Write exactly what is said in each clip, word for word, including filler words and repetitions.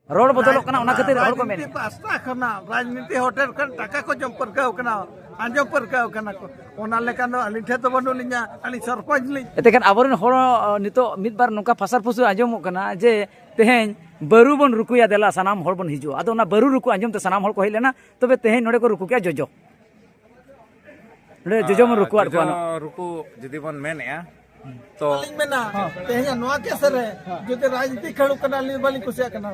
ᱨᱚᱲ ᱵᱚᱫᱚᱞᱚᱜ ᱠᱟᱱᱟ, ᱚᱱᱟ ᱠᱷᱟᱹᱛᱤᱨ ᱦᱚᱲ ᱠᱚ ᱢᱮᱱᱮᱫᱼᱟ᱾ ᱨᱟᱡᱽᱱᱤᱛᱤ ᱯᱟᱥᱴᱟ ᱠᱷᱚᱱᱟᱜ ᱨᱟᱡᱽᱱᱤᱛᱤ ᱦᱳᱴᱮᱞ ᱠᱷᱚᱱ ᱴᱟᱠᱟ ᱠᱚ ᱡᱚᱢ ᱯᱟᱹᱨᱠᱟᱹᱣ ᱠᱟᱱᱟ, ᱟᱸᱡᱚᱢ ᱯᱟᱹᱨᱠᱟᱹᱣ ᱠᱟᱱᱟ ᱠᱚ᱾ ᱚᱱᱟ ᱞᱮᱠᱟ ᱫᱚ ᱟᱹᱞᱤᱧ ᱴᱷᱮᱱ ᱫᱚ ᱵᱟᱹᱱᱩᱜ ᱞᱤᱧᱟ, ᱟᱹᱞᱤᱧ ᱥᱚᱨᱯᱚᱧᱪ ᱞᱤᱧ᱾ ᱮᱛᱮ ᱠᱷᱟᱱ ᱟᱵᱚᱨᱮᱱ ᱦᱚᱲ, ᱟᱸ, ᱱᱤᱛᱚᱜ ᱢᱤᱫ ᱵᱟᱨ ᱱᱚᱝᱠᱟ ᱯᱷᱟᱥᱟᱨ ᱯᱷᱩᱥᱩᱨ ᱟᱸᱡᱚᱢᱚᱜ ᱠᱟᱱᱟ ᱡᱮ ᱛᱮᱦᱮᱧ ᱵᱟᱹᱨᱩ ᱵᱚᱱ ᱨᱩᱠᱩᱭᱟ, ᱫᱮᱞᱟ ᱥᱟᱱᱟᱢ ᱦᱚᱲ ᱵᱚᱱ ᱦᱤᱡᱩᱜᱼᱟ᱾ ᱟᱫᱚ ᱚᱱᱟ ᱵᱟᱹᱨᱩ ᱨᱩᱠᱩ ᱟᱸᱡᱚᱢ ᱛᱮ ᱥᱟᱱᱟᱢ ᱦᱚᱲ ᱠᱚ ᱦᱮᱡ ᱞᱮᱱᱟ, ᱛᱚᱵᱮ ᱛᱮᱦᱮᱧ ᱱᱚᱰᱮ ᱠᱚ ᱨᱩᱠᱩ ᱠᱮᱜᱼᱟ ᱡᱚᱡᱚ᱾ ᱱᱚᱰᱮ ᱡᱚᱡᱚ ᱵᱚᱱ ᱨᱩᱠᱩᱣᱟᱫ ᱠᱚᱣᱟ᱾ ᱡᱚᱡᱚ ᱨᱩᱠᱩ ᱡᱩᱫᱤ ᱵᱚᱱ ᱢᱮᱱᱮᱜᱼᱟ, ᱛᱚ ᱟᱹᱞᱤᱧ ᱢᱮᱱᱟ, ᱛᱮᱦᱮᱧᱟᱜ ᱱᱚᱣᱟ ᱠᱮᱥ ᱨᱮ ᱡᱩᱫᱤ ᱨᱟᱡᱽᱱᱤᱛᱤ ᱠᱷᱟᱹᱲᱩ ᱠᱟᱱᱟ, ᱟᱹᱞᱤᱧ ᱵᱟᱹᱞᱤᱧ ᱠᱩᱥᱤᱭᱟᱜ ᱠᱟᱱᱟ᱾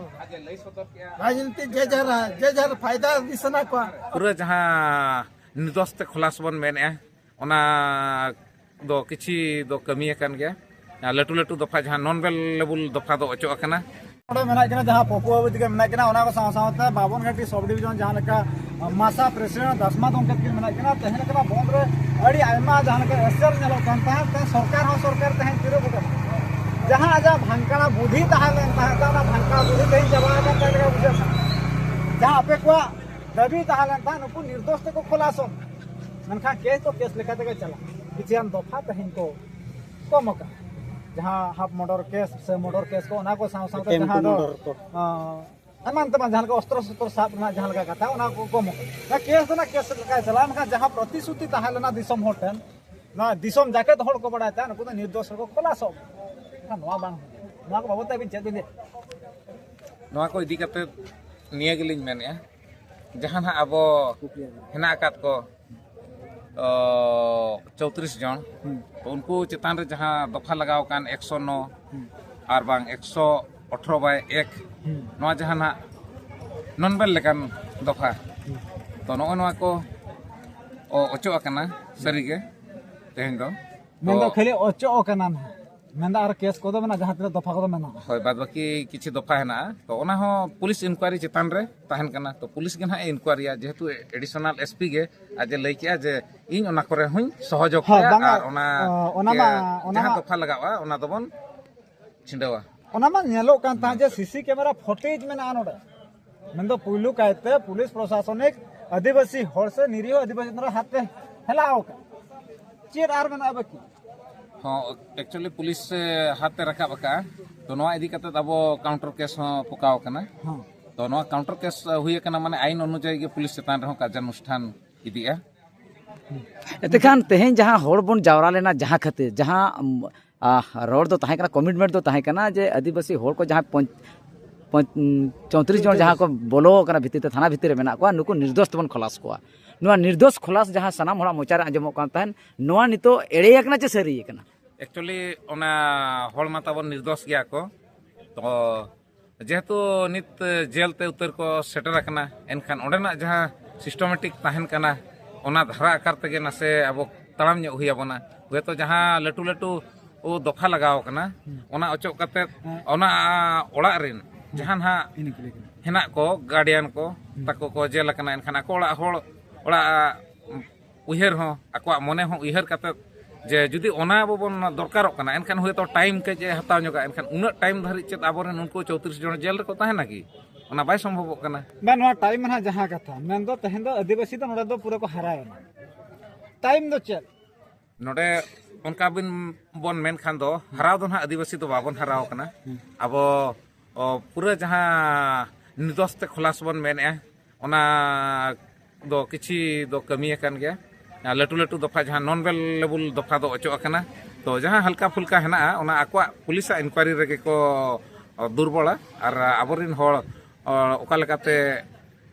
ᱨᱟᱡᱽᱱᱤᱛᱤ ᱡᱮ ᱡᱟᱦᱟᱸ, ᱡᱮ ᱡᱟᱦᱟᱸ ᱯᱷᱟᱭᱫᱟ ᱤᱫᱤ ᱥᱟᱱᱟ ᱠᱚᱣᱟ᱾ ᱯᱩᱨᱟᱹ ᱡᱟᱦᱟᱸ ᱱᱤᱨᱫᱳᱥ ᱛᱮ ᱠᱷᱩᱞᱟᱥ ᱵᱚᱱ ᱢᱮᱱᱮᱜᱼᱟ, ᱚᱱᱟ ᱫᱚ ᱠᱤᱪᱷᱤ ᱫᱚ ᱠᱟᱹᱢᱤ ᱟᱠᱟᱱ ᱜᱮᱭᱟ᱾ ᱟᱨ ᱞᱟᱹᱴᱩ ᱞᱟᱹᱴᱩ ᱫᱚᱯᱷᱟ, ᱡᱟᱦᱟᱸ ᱱᱚᱱ ᱵᱮᱞᱮᱵᱩᱞ ᱫᱚᱯᱷᱟ ᱫᱚ ᱚᱪᱚᱜ ᱟᱠᱟᱱᱟ᱾ ᱱᱚᱰᱮ ᱢᱮᱱᱟᱜ ᱠᱤᱱᱟ, ᱡᱟᱦᱟᱸ ᱯᱚᱯᱩ ᱵᱟᱵᱩ ᱛᱟᱹᱠᱤᱱ ᱢᱮᱱᱟᱜ ᱠᱤᱱᱟ, ᱚᱱᱟ ᱠᱚ ᱥᱟᱶ ᱥᱟᱶᱛᱮ ᱵᱟᱵᱚᱱ ᱜᱷᱟᱴᱤ ᱥᱚᱵ ᱰᱤᱵᱤᱡᱚᱱ ᱡᱟᱦᱟᱸ ᱞᱮᱠᱟ ᱢᱟᱥᱟ ᱯᱨᱮᱥᱤᱰᱮᱱᱴ ᱫᱟᱥᱢᱟ ᱜᱚᱢᱠᱮ ᱛᱟᱹᱠᱤᱱ ᱢᱮᱱᱟᱜ ᱠᱤᱱᱟ, ᱛᱮᱦᱮᱧ ᱞᱮᱠᱟᱱᱟᱜ ᱵᱚᱱᱫᱷ ᱨᱮ ᱟᱹᱰᱤ ᱟᱭᱢᱟ ᱡᱟᱦᱟᱸ ᱞᱮᱠᱟ ᱮᱥᱮᱨ ᱧᱮᱞᱚᱜ ᱠᱟᱱ ᱛᱟᱦᱮᱸᱫ, ᱛᱮ ᱥᱚᱨᱠᱟᱨ ᱦᱚᱸ ᱥᱚᱨᱠᱟᱨ ᱛᱮᱦᱮᱧ ᱛᱤᱨᱩᱵ ᱟᱠᱟᱱᱟ᱾ ᱡᱟᱦᱟᱸ ᱟᱡᱟᱜ ᱵᱷᱟᱝᱠᱟᱲᱟ ᱵᱩᱫᱷᱤ ᱛᱟᱦᱮᱸ ᱞᱮᱱ ᱛᱟᱦᱮᱸᱫ, ᱚᱱᱟ ᱵᱷᱟᱝᱠᱟᱲᱟ ᱵᱩᱫᱷᱤ ᱛᱮᱦᱮᱧ ᱪᱟᱵᱟ ᱟᱠᱟᱱ ᱛᱟᱭ ᱞᱮᱠᱟ ᱵᱩᱡᱷᱟᱹᱜ ᱠᱟᱱᱟ᱾ ᱡᱟᱦᱟᱸ ᱟᱯᱮ ᱠᱚᱣᱟᱜ ᱫᱟᱹᱵᱤ ᱛᱟᱦᱮᱸ ᱞᱮᱱ ᱛᱟᱦᱮᱸᱫ, ᱱᱩᱠᱩ ᱱᱤᱨᱫᱳᱥ ᱛᱮᱠᱚ ᱠᱷᱚᱞᱟᱥᱚᱜ, ᱢᱮᱱᱠᱷᱟᱱ ᱠᱮᱥ ᱫᱚ ᱠᱮᱥ ᱞᱮᱠᱟ ᱛᱮᱜᱮ ᱪᱟᱞᱟᱜᱼᱟ᱾ ᱠᱤᱪᱷᱩ ᱜᱟᱱ ᱫᱚᱯᱷᱟ ᱛᱮᱦᱮᱧ ᱠᱚ ᱠᱚᱢ ᱟᱠᱟᱱᱟ᱾ ᱡᱟᱦᱟᱸ ᱦᱟᱯ ᱢᱚᱨᱰᱟᱨ ᱠᱮᱥ ᱥᱮ ᱢᱚᱨᱰᱟᱨ ᱠᱮᱥ ᱠᱚ, ᱚᱱᱟ ᱠᱚ ᱥᱟᱶ ᱥᱟᱶᱛᱮ ᱮᱢ ᱡᱟᱦᱟᱸ ᱫᱚ, ᱢᱚᱨᱰᱟᱨ ᱠᱚ᱾ ᱟᱸ, ᱮᱢᱟᱱ ᱛᱮᱢᱟᱱ ᱡᱟᱦᱟᱸ ᱞᱮᱠᱟ ᱚᱥᱛᱨᱚ ᱥᱚᱥᱛᱨᱚ ᱥᱟᱵ ᱨᱮᱱᱟᱜ ᱡᱟᱦᱟᱸ ᱞᱮᱠᱟ ᱠᱟᱛᱷᱟ, ᱚᱱᱟ ᱠᱚ ᱠᱚᱢ ᱟᱠᱟᱱᱟ᱾ ᱚᱱᱟ ᱠᱮᱥ ᱫᱚ ᱱᱟᱜ ᱠᱮᱥ ᱞᱮᱠᱟᱭ ᱪᱟᱞᱟᱜᱼᱟ, ᱢᱮᱱᱠᱷᱟᱱ ᱡᱟᱦᱟᱸ ᱯᱨᱚᱛᱤᱥᱨᱩᱛᱤ ᱛᱟᱦᱮᱸ ᱞᱮᱱᱟ ᱫᱤᱥᱚᱢ ᱦᱚᱲ ᱴᱷᱮᱱ, ᱱᱚᱣᱟ ᱫᱤᱥᱚᱢ ᱡᱟᱠᱮᱛ ᱦᱚᱲ ᱠᱚ ᱵᱟᱲᱟᱭ ᱛᱟᱦᱮᱸᱫ, ᱱᱩᱠᱩ ᱫᱚ ᱱᱤᱨᱫᱳᱥ ᱦᱚᱲ ᱠᱚ ᱠᱷᱚᱞᱟᱥᱚᱜ᱾ ᱢᱮᱱᱠᱷᱟᱱ ᱱᱚᱣᱟ ᱵᱟᱝ ᱦᱩᱭᱩᱜᱼᱟ᱾ ᱱᱚᱣᱟ ᱠᱚ ᱵᱟᱵᱚᱫ ᱛᱮ ᱟᱹᱵᱤᱱ ᱪᱮᱫ ᱵᱤᱱ ᱞᱟᱹᱭᱟ? ᱱᱚᱣᱟ ᱠᱚ ᱤᱫᱤ ᱠᱟᱛᱮ ᱱᱤᱭᱟᱹ ᱜᱮᱞᱤᱧ ᱢᱮᱱᱮᱫᱼᱟ, ᱡᱟᱦᱟᱸ ᱱᱟᱦᱟᱜ ᱟᱵᱚ ᱦᱮᱱᱟᱜ ᱟᱠᱟᱫ ᱠᱚ, ᱚ, ᱪᱳᱛᱨᱤᱥ ᱡᱚᱱ, ᱦᱩᱸ᱾ ᱛᱚ ᱩᱱᱠᱩ ᱪᱮᱛᱟᱱ ᱨᱮ ᱡᱟᱦᱟᱸ ᱫᱚᱯᱷᱟ ᱞᱟᱜᱟᱣ ᱟᱠᱟᱱ ᱮᱠᱥᱚ ᱱᱚ ᱦᱩᱸ᱾ ᱟᱨ ᱵᱟᱝ ᱮᱠᱥᱚ ᱟᱴᱷᱨᱚ ᱵᱟᱭ ᱮᱠ, ᱦᱩᱸ᱾ ᱱᱚᱣᱟ ᱡᱟᱦᱟᱸ ᱱᱟᱦᱟᱜ ᱱᱚᱱ ᱵᱮᱞ ᱞᱮᱠᱟᱱ ᱫᱚᱯᱷᱟ, ᱦᱩᱸ᱾ ᱛᱚ ᱱᱚᱜᱼᱚ ᱱᱚᱣᱟ ᱠᱚ, ᱚ, ᱚᱪᱚᱜ ᱟᱠᱟᱱᱟ ᱥᱟᱹᱨᱤᱜᱮ ᱛᱮᱦᱮᱧ ᱫᱚ᱾ ᱢᱮᱱᱫᱚ ᱛᱚ ᱠᱷᱟᱹᱞᱤ ᱚᱪᱚᱜ ᱟᱠᱟᱱᱟ ᱱᱟᱦᱟᱜ, ᱢᱮᱱᱫᱚ ᱟᱨ ᱠᱮᱥ ᱠᱚᱫᱚ ᱢᱮᱱᱟᱜᱼᱟ, ᱡᱟᱦᱟᱸ ᱛᱤᱱᱟᱹᱜ ᱫᱚᱯᱷᱟ ᱠᱚᱫᱚ ᱢᱮᱱᱟᱜᱼᱟ᱾ ᱦᱳᱭ, ᱵᱟᱫ ᱵᱟᱹᱠᱤ ᱠᱤᱪᱷᱩ ᱫᱚᱯᱷᱟ ᱦᱮᱱᱟᱜᱼᱟ, ᱛᱚ ᱚᱱᱟ ᱦᱚᱸ ᱯᱩᱞᱤᱥ ᱤᱱᱠᱩᱣᱟᱨᱤ ᱪᱮᱛᱟᱱ ᱨᱮ ᱛᱟᱦᱮᱱ ᱠᱟᱱᱟ᱾ ᱛᱚ ᱯᱩᱞᱤᱥ ᱜᱮ ᱱᱟᱦᱟᱜ ᱤᱱᱠᱩᱣᱟᱨᱤᱭᱟ, ᱡᱮᱦᱮᱛᱩ ᱮᱰᱤᱥᱚᱱᱟᱞ ᱮᱥᱯᱤ ᱜᱮ ᱟᱡ ᱮ ᱞᱟᱹᱭ ᱠᱮᱜᱼᱟ ᱡᱮ ᱤᱧ ᱚᱱᱟ ᱠᱚᱨᱮ ᱦᱚᱸᱧ ᱥᱚᱦᱚᱡᱳᱜᱽ ᱦᱮᱸ, ᱠᱮᱭᱟ, ᱵᱟᱝᱟ, ᱟᱨ ᱚᱱᱟ ᱚ, ᱚᱱᱟ ᱢᱟ, ᱚᱱᱟ ᱡᱟᱦᱟᱸ ᱢᱟ ᱫᱚᱯᱷᱟ ᱞᱟᱜᱟᱜᱼᱟ, ᱚᱱᱟ ᱫᱚᱵᱚᱱ ᱪᱷᱤᱸᱰᱟᱹᱣᱟ᱾ ᱚᱱᱟ ᱢᱟ ᱧᱮᱞᱚᱜ ᱠᱟᱱ ᱛᱟᱦᱮᱸᱫ ᱡᱮ ᱥᱤᱥᱤ ᱠᱮᱢᱮᱨᱟ ᱯᱷᱩᱴᱮᱡᱽ ᱢᱮᱱᱟᱜᱼᱟ ᱱᱚᱰᱮ᱾ ᱢᱮᱱᱫᱚ ᱯᱩᱭᱞᱩ ᱠᱟᱭᱛᱮ ᱯᱩᱞᱤᱥ ᱯᱨᱚᱥᱟᱥᱚᱱᱤᱠ ᱟᱹᱫᱤᱵᱟᱹᱥᱤ ᱦᱚᱲ ᱥᱮ ᱱᱤᱨᱤᱦᱚ ᱟᱹᱫᱤᱵᱟᱹᱥᱤ ᱪᱮᱛᱟᱱ ᱨᱮ ᱦᱟᱛ ᱯᱮ ᱦᱮᱞᱟᱣ ᱟᱠᱟᱫ᱾ ᱪᱮᱫ ᱟᱨ ᱢᱮᱱᱟᱜᱼᱟ ᱵᱟᱹᱠᱤ? ᱦᱚᱸ, actually ᱯᱩᱞᱤᱥ ᱦᱟᱛ ᱮ ᱨᱟᱠᱟᱵ ᱟᱠᱟᱫᱼᱟ᱾ ᱛᱚ ᱱᱚᱣᱟ ᱤᱫᱤ ᱠᱟᱛᱮ ᱟᱵᱚ ᱠᱟᱣᱩᱱᱴᱟᱨ ᱠᱮᱥ ᱦᱚᱸ ᱯᱚᱠᱟᱣ ᱟᱠᱟᱱᱟ᱾ ᱦᱚᱸ᱾ ᱛᱚ ᱱᱚᱣᱟ ᱠᱟᱣᱩᱱᱴᱟᱨ ᱠᱮᱥ ᱦᱩᱭ ᱟᱠᱟᱱᱟ, ᱢᱟᱱᱮ ᱟᱭᱤᱱ ᱚᱱᱩᱡᱟᱭᱤ ᱜᱮ ᱯᱩᱞᱤᱥ ᱪᱮᱛᱟᱱ ᱨᱮᱦᱚᱸ ᱠᱟᱨᱡᱟᱱᱩᱥᱴᱷᱟᱱ ᱤᱫᱤᱜᱼᱟ᱾ ᱮᱛᱮᱠᱷᱟᱱ ᱛᱮᱦᱮᱧ ᱡᱟᱦᱟᱸ ᱦᱚᱲ ᱵᱚᱱ ᱡᱟᱣᱨᱟ ᱞᱮᱱᱟ, ᱡᱟᱦᱟᱸ ᱠᱷᱟᱹᱛᱤᱨ ᱡᱟᱦᱟᱸ ᱩᱢ, ᱟ, ᱨᱚᱲ ᱫᱚ ᱛᱟᱦᱮᱸ ᱠᱟᱱᱟ, ᱠᱚᱢᱤᱴᱢᱮᱱᱴ ᱫᱚ ᱛᱟᱦᱮᱸ ᱠᱟᱱᱟ ᱡᱮ ᱟᱹᱫᱤᱵᱟᱹᱥᱤ ᱦᱚᱲ ᱠᱚ ᱡᱟᱦᱟᱸ ᱯᱚᱧ- ᱯᱚᱧ- ᱩᱢ, ᱪᱳᱭᱛᱨᱤᱥ ᱡᱚᱱ ᱡᱟᱦᱟᱸ ᱠᱚ ᱵᱚᱞᱚ ᱟᱠᱟᱱᱟ ᱵᱷᱤᱛᱤᱨ ᱛᱮ, ᱛᱷᱟᱱᱟ ᱵᱷᱤᱛᱤᱨ ᱨᱮ ᱢᱮᱱᱟᱜ ᱠᱚᱣᱟ, ᱱᱩᱠᱩ ᱱᱤᱨᱫᱳᱥ ᱛᱮᱵᱚᱱ ᱠᱷᱚᱞᱟᱥ ᱠᱚᱣᱟ᱾ ᱱᱚᱣᱟ ᱱᱤᱨᱫᱳᱥ ᱠᱷᱚᱞᱟᱥ ᱡᱟᱦᱟᱸ ᱥᱟᱱᱟᱢ ᱦᱚᱲᱟᱜ ᱢᱚᱪᱟ ᱨᱮ ᱟᱸᱡᱚᱢᱚᱜ ᱠᱟᱱ ᱛᱟᱦᱮᱸᱱ, ᱱᱚᱣᱟ ᱱᱤᱛᱚᱜ ᱮᱲᱮ ᱟᱠᱟᱱᱟ ᱪᱮ ᱥᱟᱹᱨᱤ ᱟᱠᱟᱱᱟ? Actually ᱚᱱᱟ ᱦᱚᱲ ᱢᱟ ᱛᱟᱵᱚᱱ ᱱᱤᱨᱫᱳᱥ ᱜᱮᱭᱟ ᱠᱚ᱾ ᱛᱚ ᱡᱮᱦᱮᱛᱩ ᱱᱤᱛ ᱡᱮᱞ ᱛᱮ ᱩᱛᱟᱹᱨ ᱠᱚ ᱥᱮᱴᱮᱨ ᱟᱠᱟᱱᱟ, ᱮᱱᱠᱷᱟᱱ ᱚᱸᱰᱮᱱᱟᱜ ᱡᱟᱦᱟᱸ ᱥᱤᱥᱴᱚᱢᱮᱴᱤᱠ ᱛᱟᱦᱮᱱ ᱠᱟᱱᱟ, ᱚᱱᱟ ᱫᱷᱟᱨᱟ ᱟᱠᱟᱨ ᱛᱮᱜᱮ ᱱᱟᱥᱮ ᱟᱵᱚ ᱛᱟᱲᱟᱢ ᱧᱚᱜ ᱦᱩᱭ ᱟᱵᱚᱱᱟ᱾ ᱦᱚᱭᱛᱳ ᱡᱟᱦᱟᱸ ᱞᱟᱹᱴᱩ ᱞᱟᱹᱴᱩ ᱫᱚᱯᱷᱟ ᱞᱟᱜᱟᱣ ᱟᱠᱟᱱᱟ, ᱚᱱᱟ ᱚᱪᱚᱜ ᱠᱟᱛᱮ ᱚᱱᱟ ᱚᱲᱟᱜ ᱨᱮᱱ ᱡᱟᱦᱟᱸ ᱱᱟᱦᱟᱜ ᱦᱮᱱᱟᱜ ᱠᱚ, ᱜᱟᱨᱰᱤᱭᱟᱱ ᱠᱚ ᱛᱟᱠᱚ ᱠᱚ ᱡᱮᱞ ᱟᱠᱟᱱᱟ, ᱮᱱᱠᱷᱟᱱ ᱟᱠᱚ ᱚᱲᱟᱜ ᱦᱚᱲ ᱚᱲᱟᱜ ᱩᱭᱦᱟᱹᱨ ᱦᱚᱸ, ᱟᱠᱚᱣᱟᱜ ᱢᱚᱱᱮ ᱦᱚᱸ ᱩᱭᱦᱟᱹᱨ ᱠᱟᱛᱮ ᱡᱮ ᱡᱩᱫᱤ ᱚᱱᱟ ᱟᱵᱚ ᱵᱚᱱ ᱫᱚᱨᱠᱟᱨᱚᱜ ᱠᱟᱱᱟ, ᱮᱱᱠᱷᱟᱱ ᱦᱚᱭᱛᱳ ᱴᱟᱭᱤᱢ ᱠᱟᱹᱡ ᱮ ᱦᱟᱛᱟᱣ ᱧᱚᱜᱟ, ᱮᱱᱠᱷᱟᱱ ᱩᱱᱟᱹᱜ ᱴᱟᱭᱤᱢ ᱫᱷᱟᱹᱨᱤᱡ ᱪᱮᱫ ᱟᱵᱚᱨᱮᱱ ᱩᱱᱠᱩ ᱪᱳᱭᱛᱨᱤᱥ ᱡᱚᱱ ᱡᱮᱞ ᱨᱮᱠᱚ ᱛᱟᱦᱮᱱᱟ ᱠᱤ? ᱚᱱᱟ ᱵᱟᱭ ᱥᱚᱢᱵᱷᱚᱵᱚᱜ ᱠᱟᱱᱟ᱾ ᱵᱟᱝ, ᱱᱚᱣᱟ ᱴᱟᱭᱤᱢ ᱨᱮᱱᱟᱜ ᱡᱟᱦᱟᱸ ᱠᱟᱛᱷᱟ ᱢᱮᱱᱫᱚ, ᱛᱮᱦᱮᱧ ᱫᱚ ᱟᱹᱫᱤᱵᱟᱹᱥᱤ ᱫᱚ ᱱᱚᱰᱮ ᱫᱚ ᱯᱩᱨᱟᱹ ᱠᱚ ᱦᱟᱨᱟᱭᱮᱱᱟ᱾ ᱴᱟᱭᱤᱢ ᱫᱚ ᱪᱮᱫ? ᱱᱚᱰᱮ ᱚᱱᱠᱟ ᱵᱤᱱ ᱵᱚᱱ ᱢᱮᱱᱠᱷᱟᱱ ᱫᱚ ᱦᱟᱨᱟᱣ ᱫᱚ ᱱᱟᱦᱟᱜ ᱟᱹᱫᱤᱵᱟᱹᱥᱤ ᱫᱚ ᱵᱟᱵᱚᱱ ᱦᱟᱨᱟᱣ ᱠᱟᱱᱟ᱾ ᱟᱵᱚ ᱚ, ᱯᱩᱨᱟᱹ ᱡᱟᱦᱟᱸ ᱱᱤᱨᱫᱳᱥ ᱛᱮ ᱠᱷᱚᱞᱟᱥ ᱵᱚᱱ ᱢᱮᱱᱮᱜᱼᱟ, ᱚᱱᱟ ᱫᱚ ᱠᱤᱪᱷᱤ ᱫᱚ ᱠᱟᱹᱢᱤ ᱟᱠᱟᱱ ᱜᱮᱭᱟ᱾ ᱟᱨ ᱞᱟᱹᱴᱩ ᱞᱟᱹᱴᱩ ᱫᱚᱯᱷᱟ, ᱡᱟᱦᱟᱸ ᱱᱚᱱ ᱵᱮᱞᱮᱵᱩᱞ ᱫᱚᱯᱷᱟ ᱫᱚ ᱚᱪᱚᱜ ᱟᱠᱟᱱᱟ᱾ ᱛᱚ ᱡᱟᱦᱟᱸ ᱦᱟᱞᱠᱟ ᱯᱷᱩᱞᱠᱟ ᱦᱮᱱᱟᱜᱼᱟ, ᱚᱱᱟ ᱟᱠᱚᱣᱟᱜ ᱯᱩᱞᱤᱥᱟᱜ ᱤᱱᱠᱣᱟᱭᱨᱤ ᱨᱮᱜᱮ ᱠᱚ ᱫᱩᱨᱵᱚᱞᱟ᱾ ᱟᱨ ᱟᱵᱚᱨᱮᱱ ᱦᱚᱲ ᱚ, ᱚᱠᱟ ᱞᱮᱠᱟᱛᱮ